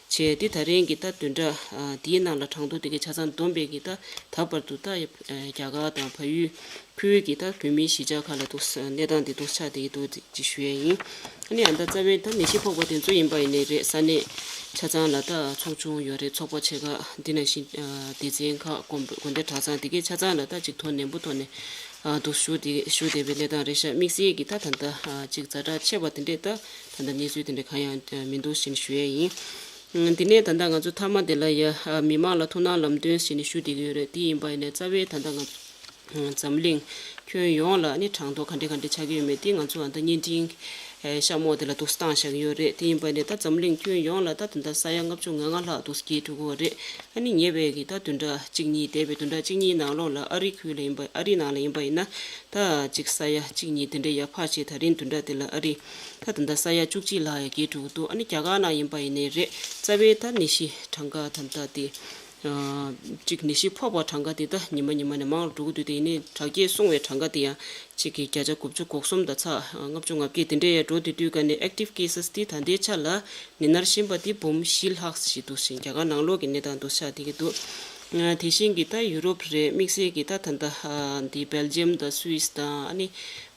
བྱས། དེ་ད་རིང་གི་ད་བདུན་ཕྲག་ཨ་དེའི་ནང་ལ་གྲངས་ཐོ་དེ་གའི་ཆ་ཚང་བསྡོམས་པའི་གི་ད་ད་བར་དུ་ད་ཨ་རྒྱ་གར་དང་བལ་ཡུལ་ཁུལ་གྱི་ད་བོད་མིའི་གཞིས་ཆགས་ཁག་ལ་འདུག་གནས་སྟངས་དེ་འདུག་ཆགས་བསྡད་ཀྱི་འདུག་ཅེས་ཞུ་ཡས་ཡིན། ཨ་ནི་ཨ་ད་རྩ་བའི་ད་ནད་གཞི་ཕོག་པ་དེ་ཚོ་ཡིན་པ་ཡིན་ནའི་རེད། ས་གནས་ཆ་ཚང་ལ་ད་ཚོགས་ཆུང་ཡོད་རེད། ཚོགས་པ་ཆེ་ཁག་འདི་ནང་བཞིན་ཨ་སྡེ་ཚན་ཁག་དགོན་དགོན་སྡེ་གྲྭ་ཚང་དེ་གའི་ཆ་ཚང་ལ་ད་ཅིག་དོ་ནན་པོ་ཐོག་ནས་ཨ་འདུག་ཞུ་བསྡད་ཞུ་བསྡད་པའི་གནས་སྟངས་རེད་ཤག་དམིགས་བསལ་གྱི་ད་ད་ལྟ་ཨ་ཅིག་ཛ་དྲག་ཆེ་བ་དེ་འདྲས་ད་ད་ལྟ་གནས་ཚུལ་དེ་འདྲས་གང་ཡང་མི་འདུག་ཅེས་ཞུ་ཡས་ཡིན། ཨ་དེ་ནས་ད་ལྟ་ང་ཚོ་མཐའ་མ་དེ་ལ་ཡ་ཨ་མི་མང་ལ་ཐུགས་སྣང་ལམ་སྟོན་ཟེར་ནས་ཞུ་བསྡད་ཀྱི་ཡོད་རེད། དེ་ཡིན་པ་ཡིན་ནའི་རྩ་བའི་ད་ལྟ་ང་ཚོ་འཛམ་གླིང་ཁྱོན་ཡོངས་ལ་ནི་གྲངས་ཐོ་ག་འདྲ་ག་འདྲ་ཆགས་ཀྱི་ཡོད་མེད་དེ་ང་ཚོ་ཨ་ད་བརྙན་འཕྲིན་ཨེ་ཤག་མོ་དེ་ལ་འདུག་བཏང་བཞག་གི་ཡོད་རེད། དེ་ཡིན་པ་ནི་ད་འཛམ་གླིང་ཁྱོན་ཡོངས་ལ་ད་ད་ལྟ་ས་ཡ་ལྔ་བཅུ་ང་ལྔ་ལྷག་འདུག་སྐྱེས་འགྲོ་གི་ཡོད་རེད། ཨ་ནི་ཉེ་བའི་གི་ད་བདུན་ཕྲག་གཅིག་གཉིས་འདས་པའི་བདུན་ཕྲག་གཅིག་གཉིས་ནང་ལོགས་ལ་ཨ་རི་ཁུལ་ལ་ཡིན་པ་ཨ་རི་ནང་ལ་ཡིན་པ་ཡིན་ན་ད་ཅིག་ས་ཡ་གཅིག་གཉིས་དེ་འདྲ་ཡར་འཕར་བྱས་ད་རིང་བདུན་ཕྲག་དེ་ལ་ཨ་རི་ད་ད་ལྟ་ས་ཡ་བཅུ་གཅིག་ལྷག་ཡར་སྐྱེས་འགྲོ་གི་འདུག་ཨ་ནི་རྒྱ་གར་ནང་ཡིན་པ་ཡིན་ནའི་རེད། རྩ་བའི་ད་ནད་གཞི་གྲངས་ཀ་ད་ད་དེ། ཨ་གཅིག་ནད་གཞི་ཕོག་པ་གྲངས་ཀ་དེ་ད་ཉི་མ་ཉི་མ་ནས་མང་རུ་འགྲོ་གི་འདུག་དེ་ཡིན་ནའི་དྲག་སྐྱེད་སོང་བའི་གྲངས་ཀ་དེ་ཡང་གཅིག་གི་བརྒྱ་ཆ་དགུ་བཅུ་གོ་གསུམ་དང་ཚེག་ལྔ་བཅུ་ང་བརྒྱད་དེ་འདྲའི་ཡར་འགྲོ་དེ་དུས་ཀ་ནས་ཨེག་ཊིབ་ཀེ་སེས་དེ་ད་ལྟའི་ཆ་ལ་ནད་མནར་གཞོན་པ་དེ་འབུམ་བཞི་ལྷག་ཞིག་འདུག་ཅིང་རྒྱ་གར་ནང་ལོགས་ཀྱི་གནས་སྟངས་འདུག་ཆགས་བསྡད་ཀྱི་འདུག་ཨ་དེ་བཞིན་གྱི་ད་ཡུ་རོབ་རེད། དམིགས་བསལ་གྱི་ད་ད་ལྟ་ཨ་འདི་སྦེལ་ཇམ་དང་སུད་སི་དང་ཨ་ནི།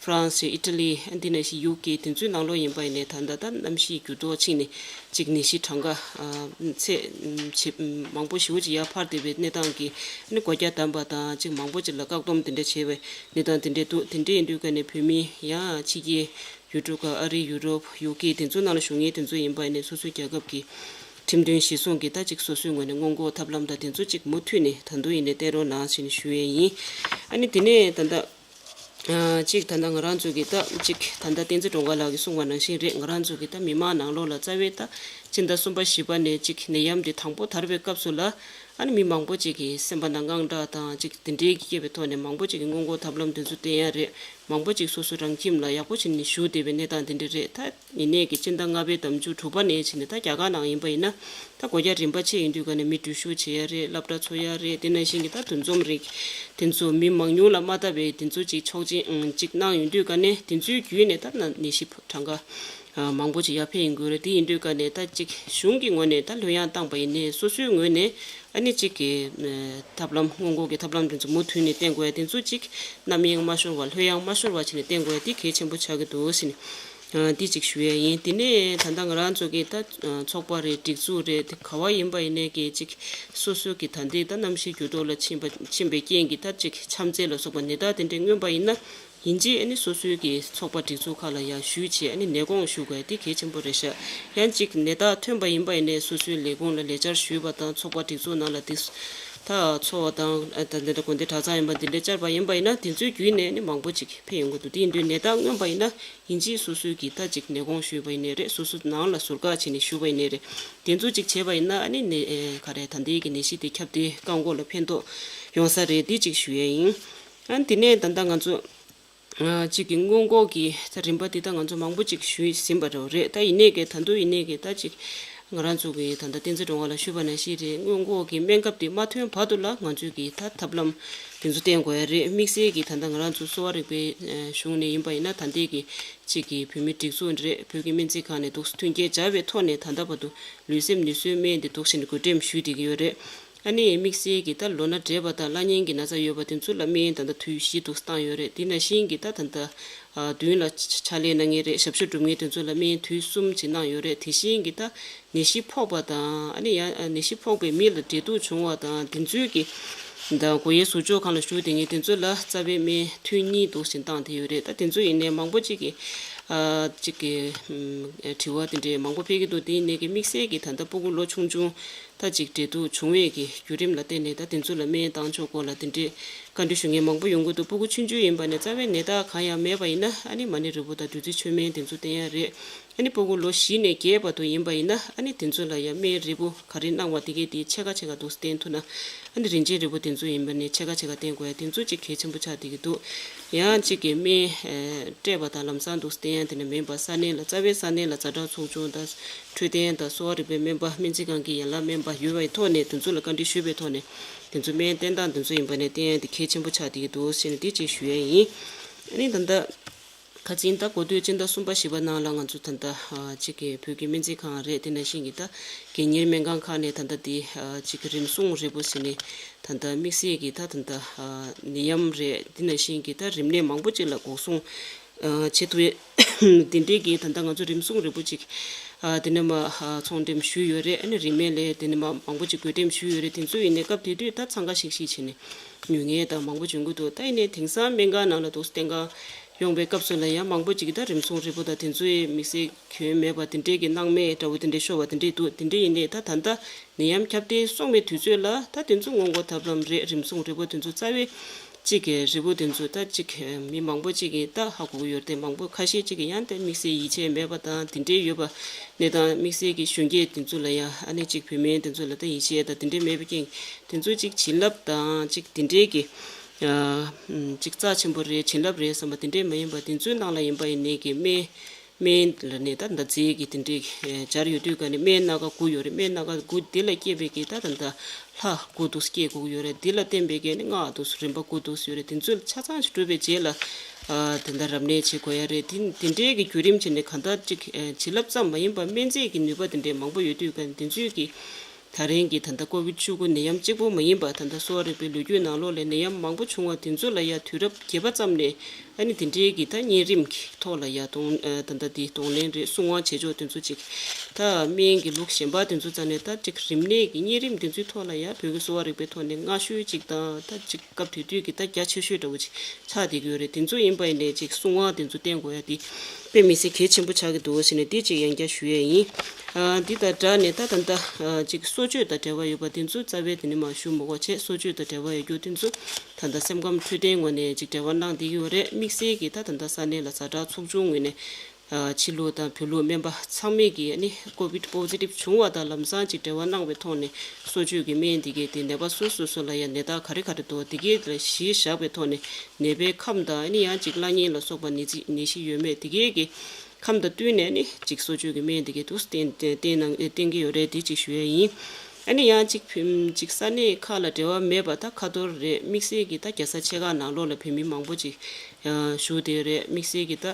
ཧྥ་རན་སི། ཨི་ཊ་ལི། འདི་ནང་བཞིན་ཡུ་ཀེ་དེ་ཚོའི་ནང་ལོགས་ཡིན་པ་ཡིན་ནའི་ད་ལྟ་ད་གནམ་གཤིས་འགྱུར་ལྡོག་ཕྱིན་ནས་གཅིག་ནད་གཞི་གྲངས་ཀ་ཨ་ཚད་ཇེ་མང་པོ་ཞེ་པོ་ཅིག་ཡར་འཕར་བསྡད་པའི་གནས་སྟངས་ཀྱིས་ཨ་ནི་སྒོ་རྒྱ་བསྡམས་པ་དང་གཅིག་མང་པོ་ཅིག་ལ་བཀག་སྡོམ་དེ་འདྲ་བྱས་པའི་གནས་སྟངས་དེ་འདྲ་འདུག་དེ་འདྲ་ཡིན་དུས་ཀ་ནས་བོད་མི་ཡང་ཕྱི་རྒྱལ་ཡུལ་གྲུ་ཁག་ཨ་རི། ཡུ་རོབ། ཡུ་ཀེ་དེ་ཚོའི་ནང་ལ་བཞུགས་མཁན་དེ་ཚོ་ཡིན་པ་ཡིན་ནའི་སོ་སོའི་རྒྱལ་ཁབ་ཀྱི་ཁྲིམས་དོན་གཞི་བཟུང་གིས་ད་གཅིག་སོ་སོའི་ངོས་ནས་སྔོན་འགོག་ཐབས་ལམ་དང་དེ་ཚོ་གཅིག་མུ་མཐུད་ནས་ད་དུང་ཡིན་ནའི་བསྟེན་རོགས་གནང་ཞེས་ནས་ཞུ་ཡས་ཡིན། ཨ་ནི་དེ་ནས་ད་ལྟ། ཨ་གཅིག་ད་ལྟ་ང་རང་ཚོ་གི་ད་གཅིག་ད་ལྟ་བསྟན་འཛིན་སྒྲོལ་དཀར་ལགས་ཀྱིས་གསུངས་པ་ནང་བཞིན་རེད། ང་རང་ཚོ་གི་ད་མི་མང་ནང་ལོགས་ལ་རྩ་བའི་ད་སྤྱི་ཟླ་གསུམ་པ་བཞི་པ་ནས་གཅིག་ནད་ཡམས་འདི་དང་པོ་དར་བའི་སྐབས་སུ་ལ་ཨ་ནི་མི་མང་པོ་ཅིག་གི་སེམས་པ་ནང་དངངས་སྐྲག་དང་གཅིག་དེ་འདྲའི་སྐྱེས་པའི་ཐོག་ནས་མང་པོ་ཅིག་གི་སྔོན་འགོག་ཐབས་ལམ་དེ་ཚོ་བསྟེན་ཡ་རེད། མང་པོ་ཅིག་སོ་སོ་རང་ཁྱིམ་ལ་ཡག་པོ་བྱས་ནས་བཞུགས་བསྡད་པའི་གནས་སྟངས་དེ་འདྲ་རེད། ད་ཡིན་ནའི་གི་སྤྱི་ཟླ་ལྔ་པའི་ཟླ་མཇུག་དྲུག་པ་ནས་བྱས་ནས་ད་རྒྱ་གར་ནང་ཡིན་པ་ཡིན་ན། ད་སྒོ་རྒྱ་རིམ་པ་ཕྱེ་ཡིན་དུས་ཀ་ནས་མི་འགྲུལ་བཞུད་བྱེད་ཡ་རེད། སློབ་གྲྭ་འཚོགས་ཡ་རེད། དེ་ནང་བཞིན་གྱི་ད་འདུ་འཛོམས་རིགས་དེ་ཚོ་མི་མང་ཉུང་ལ་མ་ལྟ་བའི་དེ་ཚོ་ཅིག་ཆོག་མཆན་ཨང་ཅིག་གནང་ཡོང་དུས་ཀ་ནས་དེ་ཚོའི་བརྒྱུད་ནས་ད་ན་ནད་གཞི་གྲངས་ཀ་ཨ་མང་པོ་ཅིག་ཡར་འཕེལ་ཡོང་གི་ཡོད་རེད། དེ་ཡིན་དུས་ཀ་ནས་ད་ཅིག་གཞུང་གི་ངོས་ནས་ད་ལྷོད་ཡངས་བཏང་པ་ཡིན་ནའི་སོ་སོའི་ངོས་ནས་ཨ་ནི་ཅིག་གི་ཨ་ཐབས་ལམ་སྔོན་འགོག་གི་ཐབས་ལམ་དེ་ཚོ་མུ་མཐུད་ནས་བསྟེན་དགོས་ཡ་དེ་ཚོ་ཅིག་རྣམ་གཡེང་མ་ཤོར་བ་ལྷོད་ཡངས་མ་ཤོར་བ་བྱས་ནས་བསྟེན་དགོས་ཡ་དེ་གལ་ཆེན་པོ་ཆགས་ཀྱི་འདུག་ཟེར་ནས། ཨ་འདི་གཅིག་ཞུ་ཡས་ཡིན། དེ་ནས་ད་ལྟ་ང་རང་ཚོ་གི་ད་ཚོགས་པ་རེད། སྒྲིག་འཛུགས་རེད། དེ་ག་བ་ཡིན་པ་ཡིན་ནའི་གི་གཅིག་སོ་སོ་གི་ད་ལྟའི་ད་གནམ་གཤིས་འགྱུར་ལྡོག་ལ་ཕྱིན་པ་ཕྱིན་པའི་རྐྱེན་གྱིས་ད་གཅིག་ཆམ་ཚད་ལ་སོགས་པ་ནད་རྟགས་དེ་འདྲས་མངོན་པ་ཡིན་ན་ཡིན་གཅིག་ཨ་ནི་སོ་སོའི་གི་ཚོགས་པ་སྒྲིག་འཛུགས་ཁག་ལ་ཡར་ཞུས་བྱས་ཨ་ནི་ནད་དགོངས་ཞུ་དགོས་དེ་གལ་ཆེན་པོ་རེད་ཤག་ཡང་གཅིག་ནད་རྟགས་ཐོན་པ་ཡིན་པ་ཡིན་ནའི་སོ་སོའི་ལས་ཁུངས་ལ་ལས་བཅར་ཞུས་པ་དང་ཚོགས་པ་སྒྲིག་འཛུགས་ནང་ལ་དེ་ ད་འཚོ་བ་དང་ད་འདི་འདྲ་དགོན་སྡེ་གྲྭ་ཚང་ཡིན་པ་འདི་འདྲ་བཅར་བ་ཡིན་པ་ཡིན་ན་དེ་ཚོའི་བརྒྱུད་ནས་ནི་མང་པོ་ཅིག་ཕེབས་ཡོང་གི་འདུག་དེ་ཡིན་དུས་ནད་རྟགས་མངོན་པ་ཡིན་ན་ཡིན་གཅིག་སོ་སོའི་གི་ད་ཅིག་ནད་གོང་ཞུས་པ་ཡིན་ནའི་རེད། སོ་སོ་ནང་ལ་ཟུར་བཀག་བྱས་ནས་བཞུགས་པ་ཡིན་ནའི་རེད། དེ་ཚོ་ཅིག་བྱས་པ་ཡིན་ན་ཨ་ནི་ནད་ག་རེ་ད་ལྟའི་གི་ནད་གཞི་དེ་ཁྱབ་གདལ་བཀག་འགོག་ལ་ཕན་ཐོགས་ཡོང་ས་རེད། འདི་ཅིག་ཞུ་ཡས་ཡིན། ཨ་ནི་དེ་ནས་ད་ལྟ་ང་ཚོ། གཅིག་གི་སྔོན་འགོག་གི་ད་རིམ་པ་འདི་ད་ང་ཚོ་མང་པོ་ཅིག་ཞུས་ཟིན་པ་འདྲ་བོ་རེད། ད་ཡིན་ནའི་གི་ད་དུང་ཡིན་ནའི་གི་ད་ཅིག་ང་རང་ཚོ་གི་ད་ལྟ་བསྟན་འཛིན་སྒྲོལ་དཀར་ལགས་ཞུས་པ་ནང་བཞིན་རེད། སྔོན་འགོག་གི་སྨན་ཁབ་དེ་མ་ཐོན་བར་དུ་ལ་ང་ཚོས་གི་ད་ཐབས་ལམ་དེ་ཚོ་བསྟེན་དགོས་ཡ་རེད། དམིགས་བསལ་གི་ད་ལྟ་ང་རང་ཚོ་གསོ་བ་རིག་པའི་གཞུང་ནས་ཡིན་པ་ཡིན་ན་ད་ལྟའི་གི་གཅིག་གི་བོད་མིའི་སྒྲིག་འཛུགས་རེད། བོད་ཀྱི་སྨན་རྩིས་ཁང་ནས་འདུག་མཐུན་རྐྱེན་སྦྱར་བའི་ཐོག་ནས་ད་ལྟ་བར་དུ་ལུས་སེམས་ནུས་གསོའི་སྨན་དེ་འདུག་བྱས་ནས་བགོ་འགྲེམས་ཞུས་བསྡད་ཀྱི་ཡོད་རེད། ཨ་ནི་དམིགས་བསལ་གྱི་ད་ལོ་ན་བགྲེས་པ་དང་བླ་གཉན་གྱི་ན་ཚ་ཡོད་པ་དེ་ཚོ་ལ་སྨན་ད་ལྟ་དུས་བཞི་འདུག་བཏང་ཡོད་རེད། དེ་ནང་བཞིན་གྱི་ད་ད་ལྟ་མདུན་ལ་ཕྱག་ལས་གནང་མཁན་རེད། ཞབས་ཞུ་སྒྲུབ་མཁན་དེ་ཚོ་ལ་སྨན་དུས་གསུམ་ཅིག་གནང་ཡོད་རེད། དེ་བཞིན་གྱི་ད་ནད་གཞི་ཕོག་པ་དང་ཨ་ནི་ཡང་ནད་གཞི་ཕོག་པའི་མི་ལ་འབྲེལ་གཏུག་བྱུང་བ་དང་དེ་ཚོའི་གི་ད་སྒོ་དབྱེ་ཟུར་འཇོག་ཁང་ལ་བཞུགས་བསྡད་མཁན་དེ་ཚོ་ལ་རྩ་བའི་སྨན་ཐུན་གཉིས་འདུག་བཞིན་བཏང་བསྡད་ཡོད་རེད། ད་དེ་ཚོ་ཡིན་ནའི་མང་པོ་ཅིག་གི་ཨ་ཅིག་གི་ཨམ་དྲི་བ་དེ་འདྲའི་མང་པོ་ཕེབས་ཀྱི་འདུག་དེ་ཡིན་ནའི་གི་དམིགས་བསལ་གྱི་ད་ལྟ་སྤུ་གུ་ལོ་ཆུང་ཆུང་ད་ཅིག་འབྲེལ་གཏུག་བྱུང་བའི་གི་བརྒྱུད་རིམ་ལ་བརྟེན་ནས་ད་དེ་ཚོ་ལ་སྨན་བཏང་ཕྱོགས་སྐོར་ལ་དེ་འདྲའི་བཀའ་འདྲི་ཞུ་མཁན་མང་པོ་ཡོང་གི་འདུག་སྤུ་གུ་ཆུང་ཆུང་ཡིན་པ་ནས་རྩ་བའི་ནད་རྟགས་གང་ཡང་མེད་པ་ཡིན་ན་ཨ་ནི་མ་ཎི་རིལ་བུ་དང་བདུད་རྩི་མཆོད་སྨན་དེ་ཚོ་བསྟེན་ཡ་རེད། ཨ་ནི་སྤུ་གུ་ལོ་བཞི་ནས་བརྒྱད་བར་དུ་ཡིན་པ་ཡིན་ན་ཨ་ནི་དེ་ཚོ་ལ་ཡང་སྨན་རིལ་བུ་ག་རེ་གནང་བ་དེ་གས་དེ་ཕྱེད་ཀ་ཕྱེད་ཀ་འདུག་བསྟེན་ཐུབ་ན་ཨ་ནི་རིན་ཆེན་རིལ་བུ་དེ་ཚོ་ཡིན་པ་ནས་ཕྱེད་ཀ་ཕྱེད་ཀ་བསྟེན་དགོས་ཡ་དེ་ཚོ་ཅིག་གལ་ཆེན་པོ་ཆགས་བསྡད་ཀྱི་འདུག་ཡང་གཅིག་གི་སྨན་སྤྲད་པ་དང་ལམ་སང་འདུག་བསྟེན་ཡ་དེ་ནི་མིན་པ་ས་གནས་ལ་རྩ་བའི་ས་གནས་ལ་ཛ་དྲག་ཚོགས་ཆུང་དང་འཕྲོད་བསྟེན་དང་གསོ་བ་རིག་པའི་སྨན་པ་སྨན་རྩིས་ཁང་གི་ཡན་ལག་སྨན་པ་ཡོད་པའི་ཐོག་ནས་དེ་ཚོ་ལ་བཀའ་འདྲི་ཞུས་པའི་ཐོག་ནས་དེ་ཚོ་སྨན་བསྟེན་སྟངས་དེ་ཚོ་ཡིན་པ་ནས་བསྟེན་ཡ་དེ་གལ་ཆེན་པོ་ཆགས་བསྡད་ཀྱི་འདུག་ཟེར་ནས་དེ་ཅིག་ཞུ་ཡ་ཡིན། ཨ་ནི་ད་ལྟ། ཁ་ཅིག་ད་གོ་ཐོས་སྤྱི་ཟླ་གསུམ་པ་བཞི་པ་ནང་ལ་ང་ཚོ་ད་ལྟ་ཨ་གཅིག་གི་བོད་ཀྱི་སྨན་རྩིས་ཁང་རེད། དེ་ནང་བཞིན་གྱི་ད་སྒེར་གཉེར་སྨན་ཁང་ཁག་ནས་ད་ལྟ་དེ་ཨ་གཅིག་གི་རིམས་སྲུང་རིལ་བུ་ཟེར་ནས་ད་ལྟ་དམིགས་བསལ་གྱི་ད་ད་ལྟ་ཨ་ནད་ཡམས་རེད། དེ་ནང་བཞིན་གྱི་ད་རིམས་ནད་མང་པོ་ཅིག་ལ་འགོག་སྲུང་ཨ་བྱེད་ཐུབ་ཡས་དེ་འདྲའི་གི་ད་ལྟ་ང་ཚོ་རིམས་སྲུང་རིལ་བུ་ཅིག་ཨ་དེ་ནས་མ་ཨ་ཚོང་འགྲེམས་ཞུས་ཡོད་རེད། ཨ་ནི་རིན་མེད་ལས་དེ་ནས་མ་མང་པོ་ཅིག་བགོ་འགྲེམས་ཞུས་ཡོད་རེད། དེ་ཚོ་ཡིན་ནའི་སྐབས་དེ་དུས་ད་འཚང་ཁ་ཤིག་ཤིག་བྱས་ནས་ཉོ་མཁན་དང་མང་པོ་བྱུང་གི་འདུག་ད་ཡིན་ནའི་དེང་སང་སྨན་ཁང་ནང་ལ་འདུག་བསྟེན་ག་ཡོང་བའི་སྐབས་སུ་ལ་ཡང་མང་པོ་ཅིག་གིས་ད་རིམས་སྲུང་རིལ་བུ་དང་དེ་ཚོའི་དམིགས་བསལ་གྱོན་མེད་པ་དེ་འདྲས་ཀྱི་སྣང་མེད་འདྲ་བོ་དེ་འདྲས་ཤོར་བ་དེ་འདྲས་འདུག་དེ་འདྲས་ཡིན་ནའི་ད་ད་ལྟ་ནད་ཡམས་ཁྱབ་གདལ་སོང་བའི་དུས་ཚོད་ལ་ད་དེ་ཚོ་སྔོན་འགོག་ཐབས་ལམ་རེད། རིམས་སྲུང་རིལ་བུ་དེ་ཚོ་རྩ་བའི་གཅིག་གི་རིལ་བུ་དེ་ཚོ་ད་གཅིག་མི་མང་པོ་གཅིག་གིས་ད་ཧ་གོ་གི་ཡོད་རེད་དེ། མང་པོ་ཁ་ཤས་གཅིག་གིས་ཡང་དེ་དམིགས་བསལ་ཡིད་ཆེས་མེད་པ་དང་དེ་འདྲས་ཡོད་པ་ནས་དང་དམིགས་བསལ་གྱི་གཞོན་སྐྱེས་དེ་ཚོ་ལ་ཡང་ཨ་ནི་གཅིག་བུད་མེད་དེ་ཚོ་ལ་ད་ཡིད་ཆེས་དང་དེ་འདྲས་མེད་པའི་རྐྱེན་དེ་ཚོ་གཅིག་བྱིན་རླབས་དང་གཅིག་དེ་འདྲས་ཀྱི་ཨ་ཨམ་ཅིག་རྩ་ཆེན་པོ་རེད། བྱིན་རླབས་རེད་བསམ་པ་དེ་འདྲས་མ་ཡིན་པ་དེ་ཚོའི་ནང་ལ་ཡིན་པ་ཡིན་ནའི་གི་སྨན་སྨན་ལ་ནི་ད་མདའ་རྩེ་གི་དེ་འདྲས་སྦྱར་ཡོད་དུས་ག་ནས་སྨན་སྣ་ཁ་དགུ་ཡོད་རེད། སྨན་སྣ་ཁ་དགུ་དེ་ལ་སྐྱེས་པའི་གི་ད་ད་ད་ལྷ་དགུ་འདུག་སྐྱེ་དགུ་ཡོད་རེད། དེ་ལ་བརྟེན་པའི་གི་ནི་སྔགས་འདུག་རིམ་པ་དགུ་འདུག་ཡོད་རེད། དེ་ཚོ་ཆ་ཚང་ཞིག་གྲུབ་པའི་རྗེས་ལ་ཨ་དེ་འདྲ་རབ་གནས་བྱེད་དགོས་ཡ་རེད། དེ་དེ་འདྲས་གི་བརྒྱུད་རིམ་བྱས་ནས་གང་ལྟར་ཅིག་ཨ་བྱིན་རླབས་ཙམ་མ་ཡིན་པ་སྨན་རྫས་ཀྱི་ནུས་པ་དེ་འདྲས་མང་པོ་ཡོད་དུས་ག་ནས་དེ་ཚོའི་གི་ད་རིང་གི་ད་ལྟ་ཀོ་ཝིད་བཅུ་དགུ་ནད་ཡམས་གཅིག་པུ་མ་ཡིན་པ་ད་ལྟ་གསོ་བ་རིག་པའི་ལོ་རྒྱུས་ནང་ལོགས་ལ་ནད་ཡམས་མང་པོ་བྱུང་བ་དེ་ཚོ་ལ་ཡང་དུས་རབས་བརྒྱད་པ་ཙམ་ནས་ཨ་ནི་དེ་འདྲའི་གི་ད་གཉན་རིམས་ཀྱི་ཐོག་ལ་ཡང་གདོང་ཨ་ད་ལྟ་དེ་གདོང་ལེན་རེད། སྲུང་དབང་བྱེད་ཕྱོགས་དེ་ཚོ་ཅིག་ད་སྨན་གྱི་ལུགས་གཞན་པ་དེ་ཚོ་རྩ་ནས་ད་ཅིག་རིམས་ནད་ཀྱི་གཉན་རིམས་དེ་ཚོའི་ཐོག་ལ་ཡང་བོད་ཀྱི་གསོ་བ་རིག་པའི་ཐོག་ནས་སྔ་ཤོས་ཅིག་དང་ད་ཅིག་སྐབས་དེ་དུས་ཀྱི་ད་རྒྱ་ཆེ་ཤོས་འདྲ་བོ་ཅིག་ཆགས་བསྡད་ཀྱི་ཡོད་རེད། དེ་ཚོ་ཡིན་པ་ཡིན་ནའི་ཅིག་སྲུང་དབང་དེ་ཚོ་བསྟེན་དགོས་ཡ་དེ་དཔེ་མི་སྲིད་གལ་ཆེན་པོ་ཆགས་ཀྱི་འདུག་ཟེར་ནས་དེ་ཅིག་ཡང་བསྐྱར་ཞུ་ཡས་ཡིན། ཨ་འདི་དང་སྦྲགས་ནས་ད་ད་ལྟ་ཨ་ཅིག་གསོ་བཅོས་དང་འབྲེལ་བ་ཡོད་པ་དེ་ཚོ་རྩ་བའི་དེ་ནི་མ་ཞུ་མི་དགོས་བྱས། གསོ་བཅོས་དང་འབྲེལ་བ་ཡོད་རྒྱུ་དེ་ཚོ་ད་ལྟ་སེམས་ཁམས་འཕྲོད་བསྟེན་ངོས་ནས་ཅིག་འབྲེལ་བ་གནང་བསྡད་ཀྱི་ཡོད་རེད། དམིགས་བསལ་གྱི་ད་ད་ལྟ་ས་གནས་ལ་ཛ་དྲག་ཚོགས་ཆུང་ངོས་ནས་ཨ་ཕྱི་ལུགས་དང་བོད་ལུགས་སྨན་པ་ཚང་མས་ཀྱིས་ཨ་ནི་ཀོ་ཝིད་པོ་ཛི་ཊིབ་བྱུང་བ་དང་ལམ་སང་ཅིག་འབྲེལ་བ་གནང་བའི་ཐོག་ནས་གསོ་བཅོས་ཀྱི་སྨན་འདི་གས་དེ་ནད་པ་སོ་སོ་སོ་ལ་ཡང་ནད་རྟགས་ག་རེ་ག་རེ་འདུག་དེ་གས་ལ་གཞི་བཞག་པའི་ཐོག་ནས་ནད་པའི་ཁམས་དང་ཨ་ནི་ཡང་ཅིག་གླ་རྙིང་ལ་སོགས་པ་ནད་རྩི་ནད་གཞི་ཡོད་མེད་དེ་གས་ཀྱི་ཁམས་དང་བསྟུན་ནས་ཨ་ནི་ཅིག་གསོ་བཅོས་ཀྱི་སྨན་དེ་གས་འདུག་བསྟེན་བསྟེན་གནང་བསྟེན་གྱི་ཡོད་རེད། དེ་ཅིག་ཞུ་ཡས་ཡིན། ཨ་ནི་ཡང་ཅིག་ཕུ་ཅིག་ས་གནས་ཁག་ལ་འབྲེལ་བ་མེད་པ་ད་ཁ་ཐོར་རེད། དམིགས་བསལ་གྱི་ད་རྒྱལ་ས་ཆེ་ཁག་ནང་ལོགས་ལ་བོད་མི་མང་པོ་ཅིག་ཨ་བཞུགས་བསྡད་ཡོད་རེད། དམིགས་བསལ་གྱི་ད་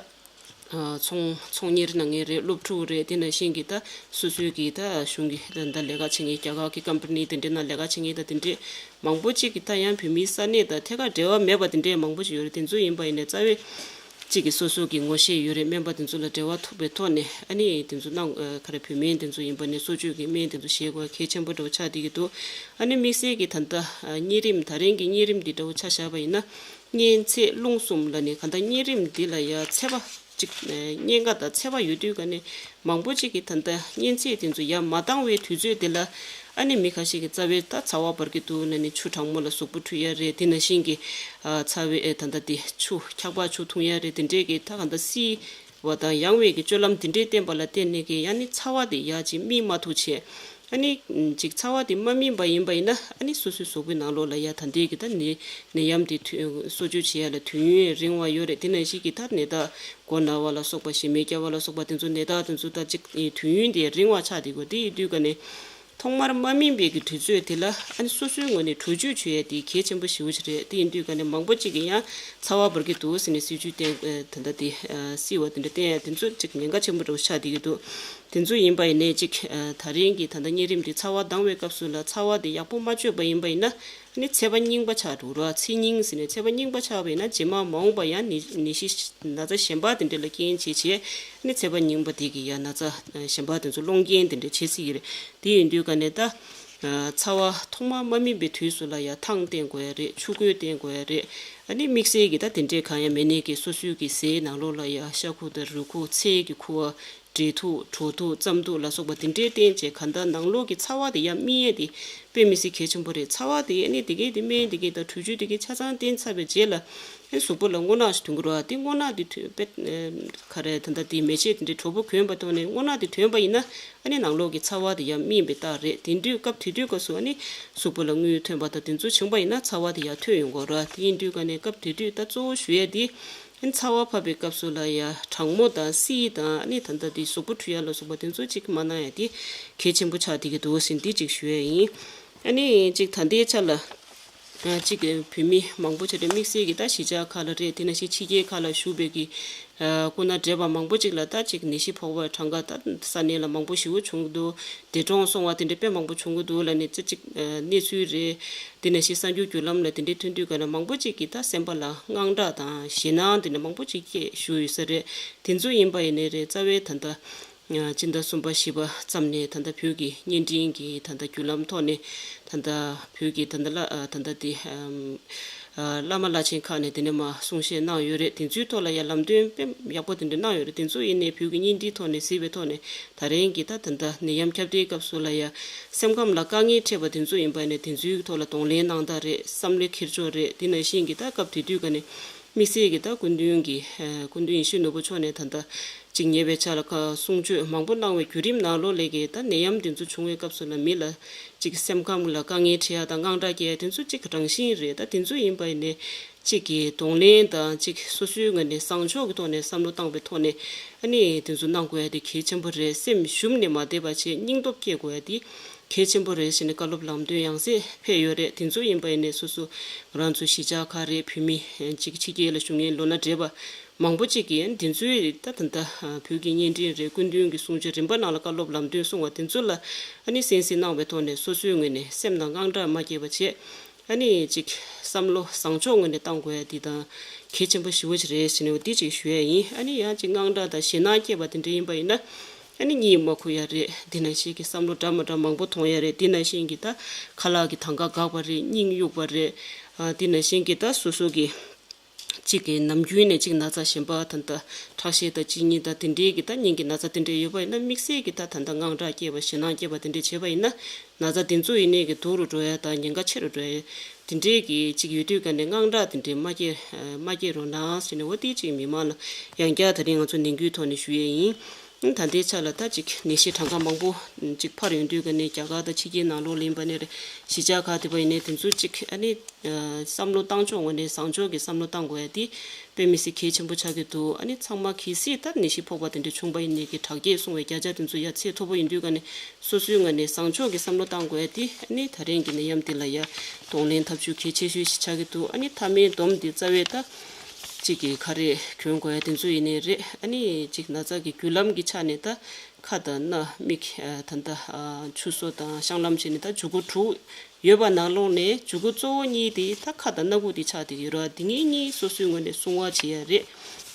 ཨ་ཚོང་ཚོང་གཉེར་གནང་མཁན་རེད། སློབ་ཕྲུག་རེད། དེ་ནང་བཞིན་གྱི་ད་སོ་སོའི་གི་ད་གཞུང་གི་ད་ལས་ཀ་བྱེད་མཁན་རྒྱ་གར་གྱི་ཀམ་པ་ནི་དེ་འདྲའི་ནང་ལས་ཀ་བྱེད་མཁན་ད་དེ་འདྲའི་མང་པོ་ཅིག་གི་ད་ཡང་བོད་མིའི་ས་གནས་དང་ཐད་ཀར་འབྲེལ་བ་མེད་པ་དེ་འདྲའི་མང་པོ་ཞིག་ཡོད་རེད། དེ་ཚོ་ཡིན་པ་ཡིན་ནའི་རྩ་བའི་གཅིག་གི་སོ་སོ་གི་ངོ་ཤེས་ཡོད་རེད། སྨན་པ་དེ་ཚོ་ལ་འབྲེལ་བ་ཐོབ་པའི་ཐོག་ནས་ཨ་ནི་དེ་ཚོ་གནང་ཨ་ག་རེ་བོད་སྨན་དེ་ཚོ་ཡིན་པ་ནས་གསོ་བཅོས་ཀྱི་སྨན་དེ་ཚོ་བཞེས་དགོས་གལ་ཆེན་པོ་འདྲ་བོ་ཆགས་བསྡད་ཀྱི་འདུག་ཨ་ནི་དམིགས་བསལ་གྱི་ད་ལྟ་ཨ་གཉན་རིམས་ད་རིང་གི་གཉན་རིམས་འདི་འདྲ་བོ་ཆ་བཞག་པ་ཡིན་ན་གཉན་ཚད་རླུང་གསུམ་ལ་ནི་གང་ལྟར་གཉན་རིམས་འདི་ལ་ཡ་ཚད་པ་གཅིག་གཉན་ཁ་དང་ཚད་པ་ཡོད་དུས་ག་ནས་མང་པོ་ཅིག་གིས་ད་ལྟ་གཉན་ཚད་དེ་ཚོ་ཡར་མ་བཏང་བའི་དུས་ཚོད་དེ་ལ་ ཨ་ནི་མི་ཁ་ཤས་ཀྱིས་རྩ་བའི་ད་ཚ་བ་འབར་གྱི་འདུག་ལབ་ནས་ཆུ་གྲང་མོ་ལ་གཟུགས་པོ་འཁྲུད་ཡ་རེད། དེ་ནང་བཞིན་གྱི་ཨ་ཚ་བའི་ཨེ་ད་ལྟ་དེ་ཆུ་འཁྱག་པ་ཆུ་འཐུང་ཡ་རེད། དེ་འདྲས་ཀྱི་ད་ག་འདྲ་བསིལ་བ་དང་ཡང་བའི་གི་སྤྱོད་ལམ་དེ་འདྲས་བསྟེན་པ་ལ་བརྟེན་ནས་ཀྱི་ཡང་ནི་ཚ་བ་དེ་ཡར་ཅིག་སྨིན་མ་ཐུབ་བྱས། ཨ་ནི་ཅིག་ཚ་བ་དེ་མ་སྨིན་པ་ཡིན་པ་ཡིན་ན་ཨ་ནི་སོ་སོའི་གཟུགས་པོའི་ནང་ལོགས་ལ་ཡ་ད་ལྟའི་གི་ད་ནད་ནད་ཡམས་དེ་དུས་གསོ་བཅོས་བྱེད་ཡ་ལ་དུས་ཡུན་རིང་བ་ཡོད་རེད། དེ་ནང་བཞིན་གྱི་ད་ནད་རྟགས་མགོ་ན་བ་ལ་སོགས་པ་ཞེ་མེར་སྐྱ་བ་ལ་སོགས་པ་དེ་ཚོ་ནད་རྟགས་དེ་ཚོ་ད་ཅིག་དུས་ཡུན་དེ་རིང་བ་ཆགས་བསྡད་དགོས། དེ་ཡིན་དུས་ཀ་ནས། ཐོག་མར་མ་སྨིན་པའི་གི་དུས་ཚོད་དེ་ལ་ཨ་ནི་སོ་སོའི་ངོས་ནས་འཕྲོ་བཅོས་བྱེད་ཡ་དེ་གལ་ཆེན་པོ་ཞེ་པོ་ཅིག་རེད། དེ་ཡིན་དུས་ཀ་ནས་མང་པོ་ཅིག་གིས་ཡང་ཚ་བ་འབར་གྱི་འདུག་ཟེར་ནས་སྲིད་ཇུས་བསྟན་ཨ་ད་ལྟ་དེ་ཨ་སྲིད་བ་དེ་འདྲ་བསྟན་ཡ་དེ་ཚོ་ཅིག་ཉེན་ཁ་ཆེན་པོ་འདྲ་བོ་ཆགས་བསྡད་ཀྱི་འདུག་དེ་ཚོ་ཡིན་པ་ཡིན་ནའི་ཅིག་ཨ་ད་རིང་གི་ད་ལྟ་གཉན་རིམས་དེ་ཚ་བ་ལྡང་བའི་སྐབས་སུ་ལ་ཚ་བ་དེ་ཡག་པོ་མ་བཅོས་པ་ཡིན་པ་ཡིན་ན་ཨ་ནི་ཚད་པ་རྙིང་པ་ཆགས་འགྲོ་ར། ཚད་རྙིང་ཟེར་ནས་ཚད་པ་རྙིང་པ་ཆགས་པ་ཡིན་ན་རྗེས་མ་མ་འོངས་པ་ཡང་ནད་ནད་གཞི་ན་ཚ་གཞན་པ་དེ་འདྲ་ལ་རྐྱེན་བྱེད་བྱས་ཨ་ནི་ཚད་པ་རྙིང་པ་དེ་གི་ཡང་ན་ཚ་གཞན་པ་དེ་ཚོ་སློང་རྐྱེན་དེ་འདྲ་བྱེད་སྲིད་ཀྱི་རེད། དེ་ཡིན་དུས་ཀ་ནས་ད། ཚ་བ་ཐོག་མ་མ་སྨིན་པའི་དུས་སུ་ལ་ཡ་ཐང་བསྟེན་དགོས་ཡ་རེད། ཆུ་ཁོལ་བསྟེན་དགོས་ཡ་རེད། ཨ་ནི་དམིགས་བསལ་གྱི་ད་དེ་འདྲས་གང་ཡང་མེད་ནའི་གི་སོ་སོའི་གི་ཟས་ནང་ལོགས་ལ་ཡ་ཤ་ཁུ་དང་རུས་ཁུ་ཚལ་གྱི་ཁུ་བ་འབྲས་ཐུག་གྲོ་ཐུག་རྩམ་ཐུག་ལ་སོགས་པ་དེ་འདྲས་བསྟེན་བྱས་གང་ལྟར་ནང་ལོགས་ཀྱི་ཚ་བ་དེ་ཡ་སྨིན་ཡས་དེ་དཔེ་མི་སྲིད་གལ་ཆེན་པོ་རེད། ཚ་བ་དེ་ཨ་ནི་དེ་གས་དེ་སྨན་དེ་གས་དང་དྲོད་བཅུད་དེ་གས་ཆ་ཚང་བསྟེན་ཚར་བའི་རྗེས་ལ། ཨེ་གཟུགས་པོ་ལ་རྔུལ་ནག་ཞིག་ཐོན་གི་རེད་བ། དེ་རྔུལ་ནག་དེ་ཐོན་པས་ཨེ་ག་རེ་ད་ལྟ་དེ་མེ་ལྕེ་དེ་འདྲའི་དྲོ་པོ་གྱོན་པ་ཐོག་ནས་རྔུལ་ནག་དེ་ཐོན་པ་ཡིན་ན་ཨ་ནི་ནང་ལོགས་ཀྱི་ཚ་བ་དེ་ཡང་སྨིན་པའི་རྟགས་རེད། དེ་དུས་སྐབས་དེ་དུས་སྐབས་སུ་ཨ་ནི་གཟུགས་པོ་ལ་རྔུལ་ཐོན་པ་དང་དེ་ཚོ་བྱུང་པ་ཡིན་ན་ཚ་བ་དེ་ཡང་ཐོན་ཡོང་གི་རེད་བ། དེ་ཡིན་དུས་ཀ་ནས་སྐབས་དེ་དུས་ད་གཙོ་བོ་ཞུ་ཡས་དེ་ཨ་ནི་ཚ་བ་ཕབ་པའི་སྐབས་སུ་ལ་ཡང་གྲང་མོ་དང་བསིལ་དང་ཨ་ནི་ད་ལྟ་དེ་གཟུགས་པོ་འཁྲུ་ཡ་ལ་སོགས་པ་དེ་ཚོ་གཅིག་མ་གནང་ཡ་དེ་གལ་ཆེན་པོ་ཆགས་བསྡད་ཀྱི་འདུག་ཟེར་འདི་གཅིག་ཞུ་ཡས་ཡིན། ཨ་ནི་གཅིག་ད་ལྟའི་ཆ་ལ། གཅིག་བོད་མི་མང་པོ་ཅིག་རེད། དམིགས་བསལ་གྱི་ད་གཞིས་ཆགས་ཁག་ལ་རེད། དེ་ནང་བཞིན་ཕྱི་རྒྱལ་ཁག་ལ་བཞུགས་པའི་གི་སྐུ་ན་བགྲེས་པ་མང་པོ་ཅིག་ལ་ད་གཅིག་ནད་གཞི་ཕོག་པ་གྲངས་ཀ་ད་ས་གནས་ལ་མང་པོ་ཞེ་པོ་བྱུང་གི་འདུག་འདས་གྲོངས་སོང་བ་དེ་འདྲ་དཔེ་མང་པོ་བྱུང་གི་འདུག་ལབ་ནས་ཅི་གཅིག་གནས་ཚུལ་རེད། དེ་ནང་བཞིན་གསར་འགྱུར་བརྒྱུད་ལམ་ལ་དེ་འདྲའི་ཐོན་དུས་ག་ལ་མང་པོ་ཅིག་གིས་ད་སེམས་པ་ལ་དངངས་སྐྲག་དང་ཞེད་སྣང་དེ་འདྲ་མང་པོ་ཅིག་སྐྱེས་བཞུགས་ཡོད་ས་རེད། དེ་ཚོ་ཡིན་པ་ཡིན་ནའི་རེད། རྩ་བའི་ད་ལྟ། སྤྱི་ཟླ་གསུམ་པ་བཞི་པ་ཙམ་ནས་ད་ལྟ་བོད་ཀྱི་བརྙན་འཕྲིན་གྱི་ད་ལྟ་བརྒྱུད་ལམ་ཐོག་ནས་ད་ལྟ་བོད་ཀྱི་ད་ལྟ་བླ་ད་ལྟ་དེ་བླ་མ་བླ་ཆེན་ཁག་ནས་དེ་ནས་མ་གསུང་བཤད་གནང་ཡོད་རེད། དེ་ཚོའི་ཐོག་ལ་ཡང་ལམ་སྟོན་དཔེ་ཡག་པོ་དེ་འདྲ་གནང་ཡོད་རེད། དེ་ཚོ་ཡིན་ནའི་བོད་ཀྱི་བརྙན་འཕྲིན་ཐོག་ནས་གཟིགས་པའི་ཐོག་ནས་ད་རིང་གི་ད་ད་ལྟ་ནད་ཡམས་ཁྱབ་གདལ་སྐབས་སུ་ལ་ཡང་སེམས་ཁམས་ལ་དཀའ་ངལ་འཕྲད་པ་དེ་ཚོ་ཡིན་པ་ནས་དེ་ཚོའི་ཐོག་ལ་གདོང་ལེན་གནང་སྟངས་རེད། བསམ་བློའི་འཁྱེར་ཕྱོགས་རེད། དེ་ནང་བཞིན་གྱི་ད་སྐབས་དེ་དུས་ཀ་ནས། དམིགས་བསལ་གྱི་ད་སྐུ་མདུན་གྱི་སྐུ་མདུན་ཡིད་བཞིན་ནོར་བུ་མཆོག་ནས་ད་ལྟ་གཅིག་ཉེ་བའི་ཆར་ལ་ཁ་གསུང་ཆོས་མང་པོ་གནང་བའི་བརྒྱུད་རིམ་ནང་ལོགས་ལས་ཀྱི་ད་ནད་ཡམས་དེ་ཚོ་བྱུང་བའི་སྐབས་སུ་ལ་མི་ལ་གཅིག་སེམས་ཁམས་ལ་དཀའ་ངལ་འཕྲད་ཡ་དང་དངངས་སྐྲག་སྐྱེ་ཡ་དེ་ཚོ་གཅིག་རང་བཞིན་རེད། ད་དེ་ཚོ་ཡིན་པ་ཡིན་ནའི་གཅིག་གི་གདོང་ལེན་དང་གཅིག་སོ་སོའི་ངོས་ནས་བཟང་ཕྱོགས་ཀྱི་ཐོག་ནས་བསམ་བློ་བཏང་བའི་ཐོག་ནས་ཨ་ནི་དེ་ཚོ་གནང་དགོས་ཡ་དེ་གལ་ཆེན་པོ་རེད། སེམས་ཞུམ་ནས་མ་བསྡད་པ་བྱས་སྙིང་སྟོབས་སྐྱེད་དགོས་ཡ་དེ། གལ་ཆེན་པོ་རེད་ཟེར་ནས་བཀའ་སློབ་ལམ་སྟོན་ཡང་སེ་ཕེབས་ཡོད་རེད། དེ་ཚོ་ཡིན་པ་ཡིན་ནའི་སོ་སོ་ང་རང་ཚོ་གཞིས་ཆགས་ཁག་རེད། བོད་མི་གཅིག་ཕྱི་རྒྱལ་ལ་བཞུགས་མཁན་ལོ་ན་བགྲེས་པ་མང་པོ་གཅིག་གིས་དེ་ཚོའི་ད་ད་ལྟ་བོད་ཀྱི་བརྙན་འཕྲིན་རེད། སྐུ་མདུན་གྱི་གསུང་ཆོས་རིམ་པ་ནང་ལ་བཀའ་སློབ་ལམ་སྟོན་གསུང་བ་དེ་ཚོ་ལ་ཨ་ནི་གསན་གཟིགས་གནང་བའི་ཐོག་ནས་སོ་སོའི་ངོས་ནས་སེམས་ནང་དངངས་སྐྲག་མ་སྐྱེས་པ་བྱས། ཨ་ནི་གཅིག་བསམ་བློ་བཟང་ཕྱོགས་ངོས་ནས་བཏང་དགོས་ཡ་འདི་དང་གལ་ཆེན་པོ་ཞེ་པོ་ཅིག་རེད་ཟེར་ནས་འོ་འདི་གཅིག་ཞུ་ཡ་ཡིན། ཨ་ནི་ཡང་གཅིག་དངངས་སྐྲག་དང་ཞེད་སྣང་སྐྱེས་པ་དེ་འདྲ་ཡིན་པ་ཡིན་ན། ཨ་ནི་གཉིད་མ་ཁུག་ཡ་རེད། དེ་ནང་བཞིན་གྱི་བསམ་བློ་འདྲ་མི་འདྲ་མང་པོ་ཐོང་ཡ་རེད། དེ་ནང་བཞིན་གྱི་ད་ཁ་ལག་གི་དང་ག་འགག་པ་རེད། སྙིང་གཡུག་པ་རེད། ཨ་དེ་ནང་བཞིན་གྱི་ད་སོ་སོ་གི་གཅིག་གི་ནམ་རྒྱུན་ནས་གཅིག་ན་ཚ་གཞན་པ་ད་ལྟ་ཁྲག་ཤེད་དང་གཅིན་སྙི་དང་དེ་འདྲའི་གི་ད་སྙིང་གི་ན་ཚ་དེ་འདྲ་ཡོད་པ་ཡིན་ན། དམིགས་བསལ་གྱི་ད་ད་ལྟ་དངངས་སྐྲག་སྐྱེས་པ་ཞེད་སྣང་སྐྱེས་པ་དེ་འདྲ་བྱས་པ་ཡིན་ན། ན་ཚ་དེ་ཚོ་ཡིན་ནའི་གི་སྡུག་རུ་འགྲོ་ཡ་དང་ཉེན་ཁ་ཆེ་རུ་འགྲོ་ཡ་དེ་འདྲའི་གི་གཅིག་ཡོད་དུས་ཀ་ནས་དངངས་སྐྲག་དེ་འདྲའི་མ་སྐྱེ་མ་སྐྱེ་རོགས་གནང་ཟེར་ནས་འོ་དེ་གཅིག་མི་མང་ལ་ཡང་བསྐྱར་ད་རིང་ང་ཚོ་ནན་སྐུལ་ཐོག་ནས་ཞུ་ཡས་ཡིན། ད་ལྟའི་ཆ་ལ་ད་ཅིག་ནད་གཞི་གྲངས་ཀ་མང་པོ་ཅིག་འཕར་ཡོང་དུས་ཀ་ནས་རྒྱ་གར་དང་ཕྱི་རྒྱལ་ནང་ལོགས་ལ་ཡིན་པ་ནས་རེད། གཞིས་ཆགས་ཁག་དེ་པ་ཡིན་ནའི་དེ་ཚོ་ཅིག་ཨ་ནི་བསམ་བློ་བཏང་ཕྱོགས་ངོས་ནས་བཟང་ཕྱོགས་ཀྱི་བསམ་བློ་བཏང་དགོས་ཡ་དེ་དཔེ་མི་སྲིད་གལ་ཆེན་པོ་ཆགས་ཀྱི་འདུག་ཨ་ནི་ཚང་མ་གལ་སྲིད་ད་ནད་གཞི་ཕོག་པ་དེ་འདྲ་བྱུང་པ་ཡིན་ནའི་གི་དྲག་སྐྱེད་སོང་བའི་བརྒྱ་ཆ་དེ་ཚོ་ཡ་ཚད་མཐོ་པོ་ཡིན་དུས་ཀ་ནས་སོ་སོའི་ངོས་ནས་བཟང་ཕྱོགས་ཀྱི་བསམ་བློ་བཏང་དགོས་ཡ་དེ་ཨ་ནི་ད་རིང་གི་ནད་ཡམས་འདི་ལ་ཡ་གདོང་ལེན་ཐབས་ཇུས་གལ་ཆེ་ཤོས་ཤིག་ཆགས་ཀྱི་འདུག་ཨ་ནི་མཐའ་མའི་སྡོམ་འདི་རྩ་བའི་ད། གཅིག་གིས་ག་རེ་གྱོན་དགོས་ཡ་དེ་ཚོ་ཡིན་ནའི་རེད། ཨ་ནི་གཅིག་ན་ཚ་གི་བརྒྱུད་ལམ་གྱི་ཆ་ནས་ད་ཁ་དང་སྣ་མིག་ཨ་ད་ལྟ་ཨ་ཆུ་སོ་དང་བཤང་ལམ་བྱས་ནས་ད་འཇུག་སྒོ་དྲུག་ ཡོད་པ་ནང་ལོགས་ནས་འཇུག་སྒོ་གཙོ་བོ་གཉིས་དེ་ད་ཁ་དང་སྣ་ཁུག་དེ་ཆགས་བསྡད་ཀྱི་ཡོད་རེད་བ། དེ་གཉིས་གཉིས་སོ་སོའི་ངོས་ནས་སྲུང་བ་བྱེད་ཡ་རེད།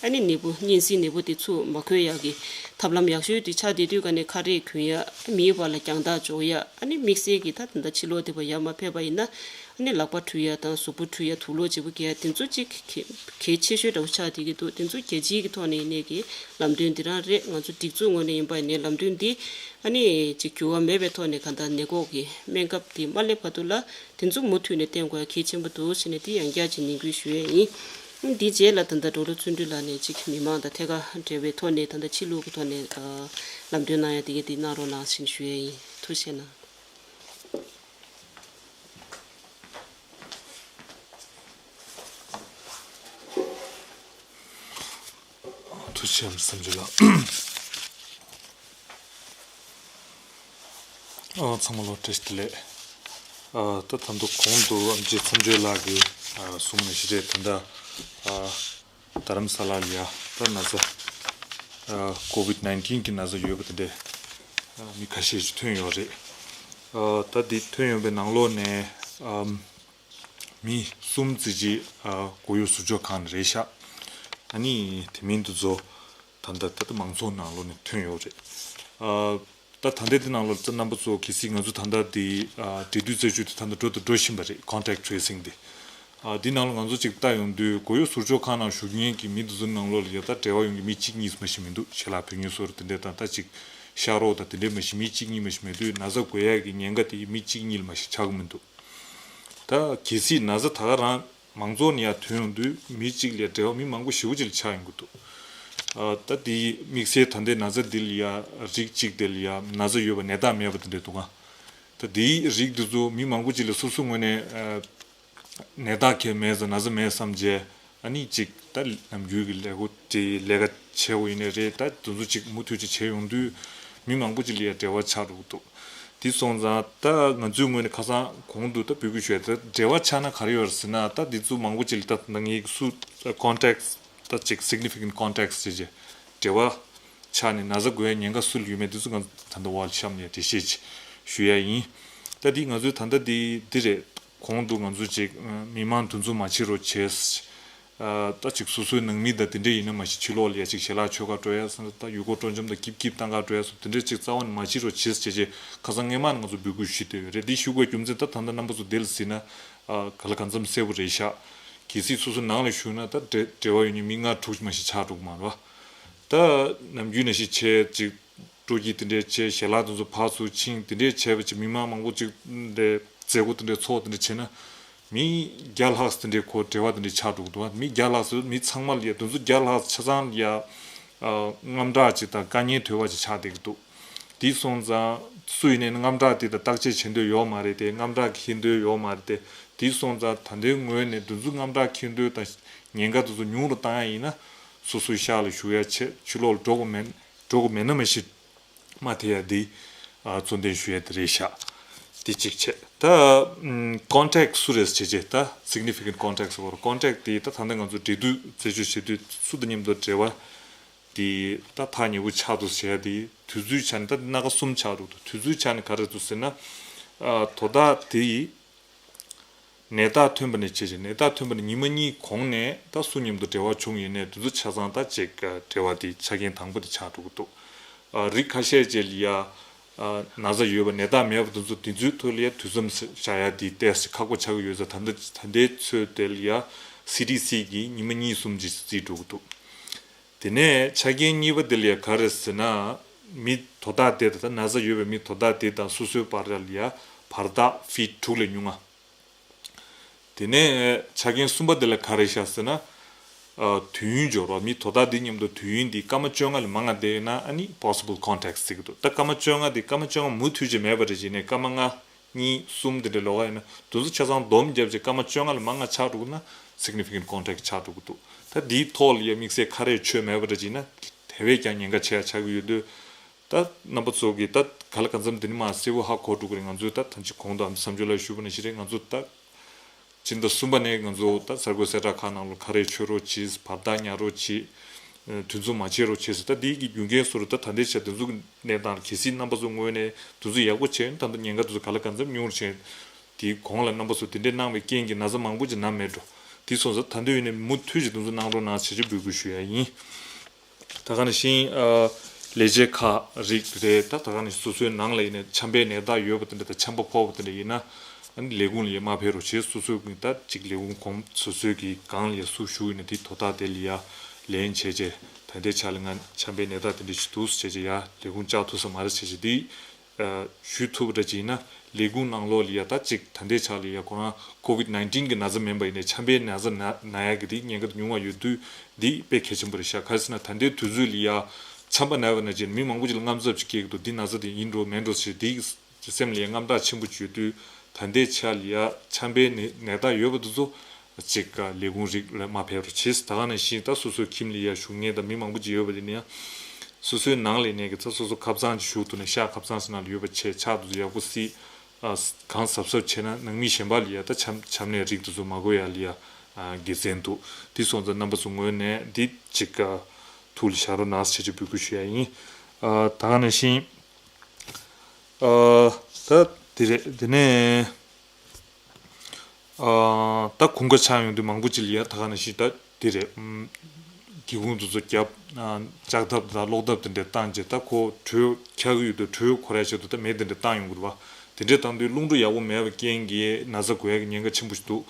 ཨ་ནི་ནད་འབུ་གཉན་སྲིན་ནད་འབུ་དེ་ཚུར་མ་འཁོལ་ཡག་གི་ཐབས་ལམ་ཡག་ཤོས་དེ་ཆགས་བསྡད་དུས་ག་ནས་ཁ་རས་གོན་ཡ། མིའི་བར་ལ་རྒྱང་ཐག་འཇོག་ཡ། ཨ་ནི་དམིགས་བསལ་གྱི་ད་ད་ལྟ་ཕྱི་ལོགས་དེ་བ་ཡར་མར་ཕེབས་པ་ཡིན་ན། ཨ་ནི་ལག་པ་འཁྲུ་ཡ་དང་གཟུགས་པོ་འཁྲུ་ཡ། དུག་ལོག་བརྗེ་པོ་རྒྱག་ཡ་དེ་ཚོ་གཅིག་གལ་གལ་ཆེ་ཤོས་འདྲ་བོ་ཆགས་བསྡད་ཀྱི་འདུག་དེ་ཚོ་རྒྱལ་སྤྱིའི་གི་ཐོག་ནས་ཡིན་ནའི་གི་ལམ་སྟོན་འདི་རང་རེད། ང་ཚོ་སྒྲིག་འཛུགས་ངོས་ནས་ཡིན་པ་ཡིན་ནའི་ལམ་སྟོན་འདི་ཨ་ནི་ཅིག་འགྱུར་བ་མེད་པའི་ཐོག་ནས་གང་ལྟར་ནད་འགོག་གི་སྨན་ཁབ་དེ་མ་སླེབས་བར་དུ་ལ་དེ་ཚོ་མུ་མཐུད་ནས་བསྟེན་དགོས་ཡ་གལ་ཆེན་པོ་འདུག་ཟེར་ནས་དེ་ཡང་བསྐྱར་ཅིག་ནན་སྐུལ་ཞུ་ཡས་ཡིན། འདིའི་རྗེས་ལ་ད་ལྟ་ཌོག་ཊར་བརྩོན་འགྲུས་ལགས་ནས་ཅིག་མི་མང་དང་ཐད་ཀར་འབྲེལ་བའི་ཐོག་ནས་ད་ལྟ་ཕྱི་ལུགས་ཀྱི་ཐོག་ནས་ལམ་སྟོན་གནང་ཡ་དེ་གས་དེ་གནང་རོགས་གནང་ཞེས་ཞུ་ཡས་ཡིན། ཐུགས་རྗེ་གནང་། ཐུགས་རྗེ་ཆེ་བསམ་ཚུལ་ལ། ཨ། ཚང་མ་ལ་བཀྲ་ཤིས་བདེ་ལེགས། ཨ། ད་ད་དུང་གོང་དུ་ཨམ་ཆི་མཚམས་གཅོད་ལགས་ཀྱིས་ཨ་གསུངས་ནས་ཞེ་དྲག་ད་ལྟ་ཨ་རྡ་རམ་ས་ལ་ལ་ཡ་ད་ན་ཚ་ཨ་ཀོ་ཝིཌ་ནའིན་ཊིན་གྱི་ན་ཚ་ཡོད་པ་དེ་འདྲས་ཨ་མི་ཁ་ཤས་ཤིག་ཐོན་ཡོད་རེད། ཨ། ད་འདི་ཐོན་ཡོད་པའི་ནང་ལོགས་ནས་ཨམ། མི་གསུམ་ཙམ་ཅིག་ཨ་མགོ་གཡོག་ཟུར་འཇོག་ཁང་ནས་རེད་ཤག་ཨ་ནི་དེ་མིན་དུ་ཚོ་ད་ལྟ་ད་ལྟ་མང་ཚོགས་ནང་ལོགས་ནས་ཐོན་ཡོད་རེད། ཨ་ད་ད་ལྟ་དེ་ནང་ལོགས་ད་རྣམ་པ་ཚོ་གལ་སྲིད་ང་ཚོ་ད་ལྟ་དེ་ཨ་འབྲེལ་མཐུད་རྩད་གཅོད་དེ་ད་ལྟ་འགྲོ་དང་འགྲོ་བཞིན་པ་རེད། ཀོན་ཊེག་ཊི་ཊེ་སིང་དེ། ཨ་དེ་ནང་ལ་ང་ཚོ་ཅིག་ལྟ་ཡོང་དུས་མགོ་གཡོག་ཟུར་འཇོག་ཁང་ནང་བཞུགས་མཁན་གྱི་མི་དེ་ཚོ་ནང་ལོགས་ལ་ཡ་ད་འབྲེལ་བ་ཡོད་མཁན་མི་གཅིག་གཉིས་མ་ཞིག་མི་འདུག་ཞལ་ལག་ཕུལ་མཁན་ཚོ་དེ་འདྲས་དང་ད་ཅིག་ཤ་རོགས་དང་དེ་འདྲས་མ་ཞིག་མི་གཅིག་གཉིས་མ་ཞིག་མེད་དུས་ན་ཚ་འགོས་ཡག་གི་ཉེན་ཁ་དེ་མི་གཅིག་གཉིས་ལ་མ་ཞིག་ཆགས་ཀྱི་མི་འདུག་ད་གལ་སྲིད་ན་ཚ་ད་ག་རང་མང་ཚོགས་ནས་ཡར་ཐོན་ཡོང་དུས་མི་གཅིག་ལས་འབྲེལ་བ་མི་མང་པོ་ཞེ་པོ་ཅིག་ལ་ཆགས་ཡོང་གི་འདུག་ཨ་ད་དེ་དམིགས་བསལ་ད་ལྟའི་ན་ཚ་འདི་ལ་ཡ་རིགས་གཅིག་དེ་ལ་ཡ་ན་ཚ་ཡོད་པ་ནད་རྟགས་མེད་པ་དེ་འདྲ་འདུག་ག་ད་དེའི་རིགས་འདི་ཚོ་མི་མང་པོ་ཅིག་ལ་སོ་སོ་ངོས་ནས་ཨ་ནད་རྟགས་གང་ཡང་མེད་ཙང་ན་ཚ་མེད་བསམ་བྱས། ཨ་ནི་གཅིག་ད་ནམ་རྒྱུན་གྱི་ལས་འགུལ་དེ་ལས་ཀ་བྱེད་དགོས་ཡིན་ནའི་རེད། ད་དེ་ཚོ་གཅིག་མུ་མཐུད་ཅིག་བྱས་ཡོང་དུས་མི་མང་པོ་ཅིག་ལ་ཡ་འབྲེལ་བ་ཆགས་འགྲོ་གི་འདུག་དེ་སོང་ཙང་ད་ང་ཚོའི་ངོས་ནས་ཁ་སང་གོང་དུ་ད་འབོད་སྐུལ་ཞུས་ད་འབྲེལ་བ་ཆགས་ན་ག་རེ་ཡོད་རེད་ཟེར་ན། ད་འདི་ཚོ་མང་པོ་ཅིག་ལ་ད་ད་ངའི་སུ་ཀོན་ཊེག་ཊི་ད་ཅིག་སིག་ནི་ཕི་ཀེན་ཊི་ཀོན་ཊེག་ཊི་ཟེར་བྱས་འབྲེལ་བ་ཆགས་ནས་ན་ཚ་འགོས་ཡ་ཉེན་ཁ་སུ་ལ་ཡོད་མེད་འདི་ཚོ་ང་ཚོ་ད་ལྟ་ཝ་ལ་གཤམ་ནས་འགྲེལ་བཤད་ཅིག་ཞུ་ཡ་ཡིན། ད་འདི་ང་ཚོའི་ད་ལྟ་འདི་འདི་རེད། གོང་དུ་ང་ཚོ་ཅིག་མི་མང་འདུ་འཛོམས་མ་བྱེད་རོགས་བྱས། ཨ་ད་ཅིག་སོ་སོའི་ནང་མི་དང་དེ་འདྲ་ཡིན་ན་མ་གཞི་ཕྱི་ལོགས་ལ་ཡ་ཅིག་ཞལ་ལག་མཆོད་གར་འགྲོ་ཡ་སོང་ཙང་ད་ཡུལ་སྐོར་སྤྲོ་འཆམ་དང་སྐྱིད་སྐྱིད་བཏང་གར་འགྲོ་ཡ་སོགས་དེ་འདྲ་ཅིག་རྩ་བ་ནས་མ་བྱེད་རོགས་བྱེད་ཟེར་བྱས་ཁ་སང་སྔས་མ་ནས་ང་ཚོ་འབོད་སྐུལ་ཞུས་བསྡད་ཡོད་རེད། འདི་ཞུ་དགོས་རྒྱུ་མཚན་ད་ད་ལྟ་རྣམ་པ་ཚོ་འདི་ལ་གཟིགས་ན་ཨ་ག་ལ་གང་འཚམ་གསལ་པོ་རེད་ཤག་གལ་སྲིད་སོ་སོ་ནང་ལ་བཞུགས་ན་ད་འབྲེལ་འབྲེལ་བ་ཡོད་མཁན་མི་ལྔ་དྲུག་ཅིག་མ་གཞི་ཆགས་འགྲོ་གི་མ་རེད་བ། ད་ནམ་རྒྱུན་ནང་བཞིན་བྱས་ཅིག་སྤྲོ་སྐྱིད་དེ་འདྲས་བྱས། ཞལ་ལག་དེ་ཚོ་ཕར་ཚུར་ཕྱིན། དེ་འདྲས་བྱས་པ་ཅིག་མི་མང་མང་པོ་ཅིག་ལས་མཛད་སྒོ་དེ་འདྲས་ཚོགས་དེ་འདྲས་བྱས་ན་མི་བརྒྱ་ལྷག་ཙམ་དེ་འདྲས་ཁོ་འབྲེལ་བ་དེ་འདྲས་ཆགས་འགྲོ་གི་འདུག་མི་བརྒྱ་ལྷག་ཙམ་མི་ཚང་མ་ལ་ཡ་དེ་ཚོ་བརྒྱ་ལྷག་ཙམ་ཆ་ཚང་ལ་ཡ་ཨ་དངངས་སྐྲག་ཅིག་དང་དཀའ་ངལ་དོད་པ་ཅིག་ཆགས་བསྡད་ཀྱི་འདུག་དེ་སོང་ཙང་སུ་ཡིན་ནའི་དངངས་སྐྲག་དེ་དང་བརྟག་དཔྱད་བྱེད་འདོད་ཡོད་མ་རེད་དེ། དངངས་སྐྲག་འཁྱེར་འདོད་ཡོད་མ་རེད་དེ། དེ་སོང་ཙང་ད་ལྟའི་ངོས་ནས་དེ་ཚོ་དངངས་སྐྲག་འཁྱེར་འདོད་དང་ཉེན་ཁ་དེ་ཚོ་ཉུང་རུ་བཏང་ཡ་ཡིན་ན་སོ་སོའི་ཤག་ལ་བཞུགས་ཡ་བྱེད། ཕྱི་ལོགས་ལ་འགྲོ་དགོས་མེད། འགྲོ་དགོས་མེད་ན་མ་གཞི་མ་ཐེ་ཡ་འདི་ཨ་གཙོ་འདོན་ཞུ་ཡ་དེ་རེད་ཤག་དེ་གཅིག་བྱས། ད་ཨམ་ཀོན་ཊེག་ཊི་སུ་རེད་ཟེར་བྱས། ད་སིག་ནི་ཕི་ཀེན་ཊི་ཀོན་ཊེག་ཊི་ཟེར་བ་རེད། ཀོན་ཊེག་ཊི་དེ་ད་ད་ལྟ་ང་ཚོ་འབྲེལ་མཐུད་རྩད་གཅོད་བྱེད་དུས་སུ་དང་མཉམ་དུ་འབྲེལ་བ་དེ་ད་ཐག་ཉེ་པོ་ཆགས་འདུག་ཟེར་ཡ་དེ་དུས་ཚོད་ཆ་ནས་ད་སྣ་ཁ་གསུམ་ཆགས་འདུག་དུས་ཚོད་ཆ་ནས་ག་རེ་འདུག་ཟེར་ན། ཨ་དོ་བདག་དེ་ཡིས་ནད་རྟགས་ཐོན་པ་ནས་བྱས་བྱས། ནད་རྟགས་ཐོན་པ་ནས་ཉི་མ་གཉིས་གོང་ནས་ད་སུ་མཉམ་དུ་འབྲེལ་བ་བྱུང་ཡོད་ནའི་དེ་ཚོ་ཆ་ཚང་ད་ཅིག་འབྲེལ་བ་དེ་ཆ་རྐྱེན་དང་པོ་དེ་ཆགས་འགྲོ་གི་འདུག་ཨ་རིགས་ཁ་ཤས་ཅིག་ལ་ཡ་ཨ་ན་ཚ་ཡོད་པ་ནད་རྟགས་མེད་པ་དེ་ཚོ་དེ་ཚོའི་ཐོག་ལ་ཡ་དུས་མཚམས་བཞག་ཡ་དེ་ཏོག་ཙམ་ཁག་པོ་ཆགས་ཀྱི་ཡོད་ཙང་། ད་ལྟ་ད་ལྟའི་ཚོད་དེ་ལ་ཡ་སི་ཌི་སི་གིས་ཉི་མ་གཉིས་གསུམ་ཅིག་རྩིས་འགྲོ་གི་འདུག་དེ་ནས་ཆ་རྐྱེན་གཉིས་པ་དེ་ལ་ཡ་ག་རེ་ཟེར་ན། མི་དོ་བདག་དེ་དང་ན་ཚ་ཡོད་པའི་མི་དོ་བདག་དེ་དང་སོ་སོའི་བར་ལ་ཡ་བར་ཐག་ཕིཊ་དྲུག་ལས་ཉུང་ང་། དེ་ནས་ཆ་རྐྱེན་གསུམ་པ་དེ་ལ་ག་རེ་བཞག་ཟེར་ན། ཨ་དུས་ཡུན་འབྱོར་བ། མི་དོ་བདག་འདི་མཉམ་དུ་དུས་ཡུན་འདི་སྐར་མ་བཅོ་ལྔ་ལས་མང་ང་བསྡད་ཡོད་ན་ཨ་ནི་པོ་སི་བལ་ཀོན་ཊེག་ཊི་ཟེར་གྱི་འདུག་ད་སྐར་མ་བཅོ་ལྔ་འདི་སྐར་མ་བཅོ་ལྔ་མུ་མཐུད་ཅིག་མེད་པ་རེད་བྱས་ནས་སྐར་མ་ལྔ་གཉིས་གསུམ་དེ་འདྲ་ལོག་ག་ཡིན་ན་དེ་ཚོ་ཆ་ཚང་བསྡོམས་བརྒྱབ་བྱས་སྐར་མ་བཅོ་ལྔ་ལས་མང་ང་ཆགས་འགྲོ་གི་ན་སིག་ནི་ཕི་ཀེན་ཊི་ཀོན་ཊེག་ཊི་ཆགས་འགྲོ་གི་འདུག་ད་འདིའི་ཐོག་ལ་ཡ་དམིགས་བསལ་ཁ་རས་མཆོད་མེད་པ་འདྲ་བྱས་ན་དེ་བས་ཀྱང་ཉེན་ཁ་ཆེ་ཡ་ཆགས་ཀྱི་ཡོད་དུས། ད་རྣམ་པ་ཚོ་གིས་ད་ག་ལ་གང་འཚམ་དེ་ནི་མ་གསལ་པོ་ཧ་གོ་འགྲོ་གི་རེད། ང་ཚོས་ད་ཐམས་ཅད་གོང་དུ་ཨམ་ཆི་མཚམས་སྦྱོར་ལ་ཞུས་པ་ནང་བཞིན་རེད། ང་ཚོ་ད་སྤྱི་ཟླ་གསུམ་པ་ནས་ང་ཚོ་ད་གསར་འགོད་གསལ་བསྒྲགས་ཁང་ནང་ལ་ཁ་རས་མཆོད་རོགས་གྱིས། བར་ཐག་ཉར་རོགས་གྱིས། དུས་མཚུངས་མ་བྱེད་རོགས་བྱས་ཟེར། ད་འདི་གི་རྒྱུ་རྐྱེན་སོ་རུ་ད་ད་ལྟའི་ཆ་དེ་ཚོ་གི་གནས་སྟངས་ལ་གལ་སྲིད་རྣམ་པ་ཚོ་ངོས་ནས་དུས་ཚོད་ཡག་པོ་བྱས་ན་ད་ལྟ་ཉེན་ཁ་དེ་ཚོ་ག་ལ་གང་འཚམ་ཉུང་རུ་ཕྱིན། དེའི་གོང་ལ་རྣམ་པ་ཚོ་དེ་འདྲས་གནང་བའི་རྐྱེན་གྱིས་ན་ཚ་མང་པོ་ཅིག་ན་མེད་འགྲོ། དེ་སོང་ཙང་ད་དུང་ཡིན་ནའི་མུ་མཐུད་ཅིག་དེ་ཚོ་གནང་རོགས་གནང་ཞེས་ཅིག་འབོད་སྐུལ་ཞུ་ཡ་ཡིན། ད་ག་ནང་བཞིན་ཨ། ལས་བྱེད་ཁག་རིགས་རེད། ད་ད་ག་ནང་བཞིན་སོ་སོའི་ནང་ལ་ཡིན་ནའི་ཆམ་པའི་ནད་རྟགས་ཡོད་པ་དེ་འདྲ་དང་ཆམ་པ་ཕོག་པ་དེ་འདྲ་ཡིན་ན། ཨ་ནི་ལས་ཁུངས་ལ་ཡ་མ་ཕེབས་རོགས་བྱེད། སོ་སོའི་ད་ཅིག་ལས་ཁུངས་གོང་སོ་སོའི་གི་སྒང་ལ་ཡ་སུ་བཞུགས་ཡིན་ན་དེ་དོ་བདག་དེ་ལ་ཡ་ལན་བྱས་རྗེས་ད་ལྟའི་ཆ་ལ་ང་ཆམ་པའི་ནད་རྟགས་དེ་འདྲ་ཞིག་འདུག་ཟེར་བྱས་རྗེས་ཡ་ལས་ཁུངས་བཅར་ཐུབ་ས་མ་རེད་ཟེར་བྱས་དེ། ཞུ་ཐུབ་པ་འདྲ་ཅིག་ཡིན་ན་ལས་ཁུངས་ནང་ལོགས་ལ་ཡ་ད་ཅིག་ད་ལྟའི་ཆ་ལ་ཡ་ཁོ་རང་ཀོ་ཝིད་ནའིན་ཊིན་གི་ན་ཚ་མིན་པ་ཡིན་ནའི་ཆམ་པའི་ན་ཚ་ན་ན་ཡ་གི་དེ་ཉེན་ཁ་དེ་ཉུང་བ་ཡོད་དུས་འདི་དཔེ་གལ་ཆེན་པོ་རེད་ཤག་ག་རེ་ཟེར་ན་ད་ལྟའི་དུས་ཚོད་ལ་ཡ་ཆམ་པ་ན་བ་ན་ཅིག་མི་མང་པོ་ཅིག་ལ་དངངས་འཚབ་ཅིག་སྐྱེ་གི་འདུག་འདི་ན་ཚ་དེ་ཡིན་འགྲོ་མིན་འགྲོ་ཞེས་འདི་སེམས་ལ་ཡ་དངངས་སྐྲག་ཆེན་པོ་ཅིག་ཡོད་དུས་ད་ལྟའི་ཆ་ལ་ཡ་ཆམ་པའི་ནད་ནད་རྟགས་ཡོད་པ་དེ་ཚོ་ཅིག་ལས་ཁུངས་རིགས་ལ་མ་ཕེབས་རོགས་བྱེད། ད་ག་ནང་བཞིན་ད་སོ་སོའི་ཁྱིམ་ལ་ཡ་བཞུགས་མཁན་དང་མི་མང་པོ་ཅིག་ཡོད་པ་དེ་ནི་ཡང་སོ་སོའི་ནང་ལ་ཡིན་ནའི་གི་ཚ་སོ་སོ་ཁབ་ཚང་ཅིག་བཞུགས་ཐུབ་ན་ཤག་ཁབ་ཚང་ཟེར་ན་ལ་ཡོད་པ་བྱས་ཕྱག་དེ་ཚོ་ཡག་པོ་བསིལ། ཨ་གང་གཟབ་གཟབ་བྱས་ན་ནང་མི་གཞན་པ་ལ་ཡ་ད་ཆམ་ཆམ་ནད་རིགས་དེ་ཚོ་མ་འགོས་ཡ་ལ་ཡ་ཨ་དགེ་མཚན་འདུག་དེ་སོང་ཙང་རྣམ་པ་ཚོ་ངོས་ནས་འདི་ཅིག་ཨ་ཐུགས་ལ་བཞག་རོགས་གནང་ཞེས་ཅིག་འབོད་སྐུལ་ཞུ་ཡ་ཡིན། ཨ་ད་ག་ནང་བཞིན་ཨ་ད་འདི་རེད། དེ་ནས་ཨ་ད་དགུན་ཁ་ཆགས་ཡོང་དུས་མང་པོ་ཅིག་ལ་ཡ་ད་ག་ནང་བཞིན་ད་འདི་རེད། ཨམ་སྒེའུ་ཁུང་དེ་ཚོ་བརྒྱབ། ཨ་ལྕགས་ཐབ་དང་གློག་ཐབ་དེ་འདྲ་བཏང་རྗེས་ད་ཁོ་དྲོད་འཁྱག་གི་ཡོད་དུས་དྲོད་འཁོར་ཡ་ཆེད་དུ་ད་མེ་དེ་འདྲ་བཏང་ཡོང་གི་རེད་བ། དེ་འདྲ་བཏང་དུས་རླུང་འཕྲོ་ཡག་པོ་མེད་པའི་རྐྱེན་གྱིས་ན་ཚ་འགོས་ཡ་གི་ཉེན་ཁ་ཆེན་པོ་ཞིག་འདུག་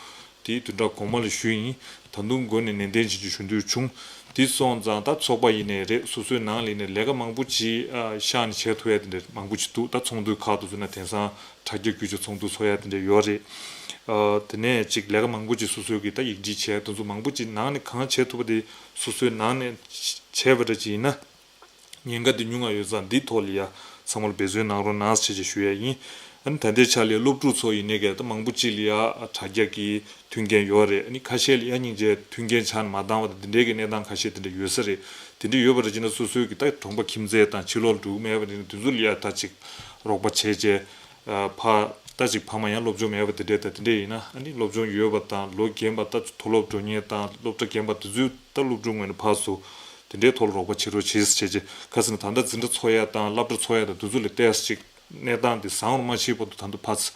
དེ་བདུན་ཕྲག་གོང་མ་ལ་ཞུས་ཡིན། ད་དུང་འགོ་ནས་ནན་ཏན་བྱེད་རྒྱུ་ཞུ་འདོད་བྱུང་། དེ་སོང་ཙང་ད་ཚོགས་པ་ཡིན་ནའི་རེད། སོ་སོའི་ནང་ལ་ཡིན་ནའི་ལས་ཀ་མང་པོ་ཅིག་ཨ་ཤག་ནས་བྱེད་ཐུབ་ཡ་དེ་འདྲ་མང་པོ་ཅིག་འདུག་ད་ཚོགས་འདུའི་ཁག་ཏུ་བཟོས་ན་དེང་སང་དྲ་རྒྱ་བརྒྱུད་བྱས་ཚོགས་འདུ་ཚོགས་ཡ་དེ་འདྲ་ཡོད་རེད། ཨ་དེ་ནས་ཅིག་ལས་ཀ་མང་པོ་ཅིག་སོ་སོའི་གི་ད་ཡིག་འབྲི་བྱས་དེ་ཚོ་མང་པོ་ཅིག་ནང་ནས་གང་བྱེད་ཐུབ་པ་དེ་སོ་སོའི་ནང་ནས་བྱས་པ་འདྲ་ཅིག་ཡིན་ན། ཉེན་ཁ་འདི་ཉུང་ང་ཡོད་ཙང་འདིའི་ཐོག་ལ་ཡ་ཚང་མར་འབད་བརྩོན་གནང་རོགས་གནང་ཞེས་ཞུ་ཡ་ཡིན། ཨ་ནི་ད་ལྟའི་ཆ་ལ་སློབ་ཕྲུག་ཚོ་ཡིན་ནའི་གལ་ཏེ་མང་པོ་ཅིག་ལ་ཡ་དྲ་རྒྱ་གི་མཐུན་རྐྱེན་ཡོད་རེད། ཨ་ནི་ཁ་ཤས་ལ་ཡ་སྙིང་རྗེ་མཐུན་རྐྱེན་ཆ་ནས་མ་འདང་བ་དང་འདི་འདྲའི་གི་གནས་སྟངས་ཁ་ཤས་དེ་འདྲ་ཡོད་ས་རེད། དེ་འདྲ་ཡོད་པ་རེད་ཅེ་ན་སོ་སོའི་གི་ད་གྲོང་པ་ཁྱིམ་མཚེས་དང་ཕྱི་ལོགས་ལ་འགྲོ་གི་མེད་པ་དེ་འདྲ་དེ་ཚོ་ལ་ཡ་ད་ཅིག་རོགས་པ་བྱས་རྗེས། ཨ་ཕ་ད་ཅིག་ཕ་མ་ཡང་སློབ་སྦྱོང་མེད་པ་དེ་འདྲས་དང་དེ་འདྲས་ཡིན་ན་ཨ་ནི་སློབ་སྦྱོང་ཡོད་པ་དང་ལོ་རྒན་པ་ད་མཐོ་སློབ་འགྲོ་མཁན་དང་སློབ་གྲྭ་རྒན་པ་དེ་ཚོའི་ད་སློབ་ཕྲུག་ངོས་ནས་ཕར་ཚུར་དེ་འདྲའི་ཐོག་ལ་རོགས་པ་བྱེད་རོགས་བྱེད་ཟེར་བྱས་རྗེས་ཁ་སང་ད་ལྟ་འཛིན་གྲྭ་འཚོགས་ཡ་དང་སློབ་གྲྭ་འཚོགས་ཡ་དང་དེ་ཚོ་ལ་བལྟས་ཅིག་གནས་སྟངས་དེ་བཟང་བར་མ་ཕྱིན་བར་དུ་ད་ལྟ་ཕར་ཚུར་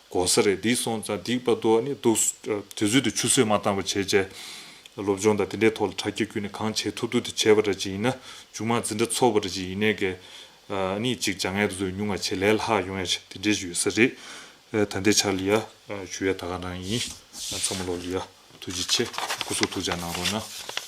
འགོར་ས་རེད། དེ་སོང་ཙང་དེའི་བར་དུ་ཨ་ནི་འདུག་དུས་ཚོད་དེ་ཆུད་ཟོས་མ་བཏང་བ་བྱས་རྗེས་སློབ་སྦྱོང་དང་དེ་འདྲའི་ཐོག་ལ་དྲ་རྒྱ་བརྒྱུད་ནས་གང་བྱེད་ཐུབ་ཐུབ་དེ་བྱས་པ་འདྲ་ཅིག་ཡིན་ན་མཇུག་མ་འཛིན་གྲྭ་འཚོགས་པ་འདྲ་ཅིག་ཡིན་ནའི་གལ། ཨ་ནི་གཅིག་སྦྱང་ཡས་དེ་ཚོ་ཉུང་བ་བྱེད་ལས་ལྷག་ཡོང་ཡ་ཆེ་དེ་འདྲས་ཡོད་ས་རེད། ཨ་ད་ལྟའི་ཆ་ལ་ཡ་ཨ་ཞུ་ཡ་ད་ག་རང་ཡིན། ཨ་ཚང་མ་ལོ་ལ་ཡ་ཐུགས་རྗེ་ཆེ། སྐུ་གཟུགས་ཐུགས་ཅག་གནང་རོགས་གནང་།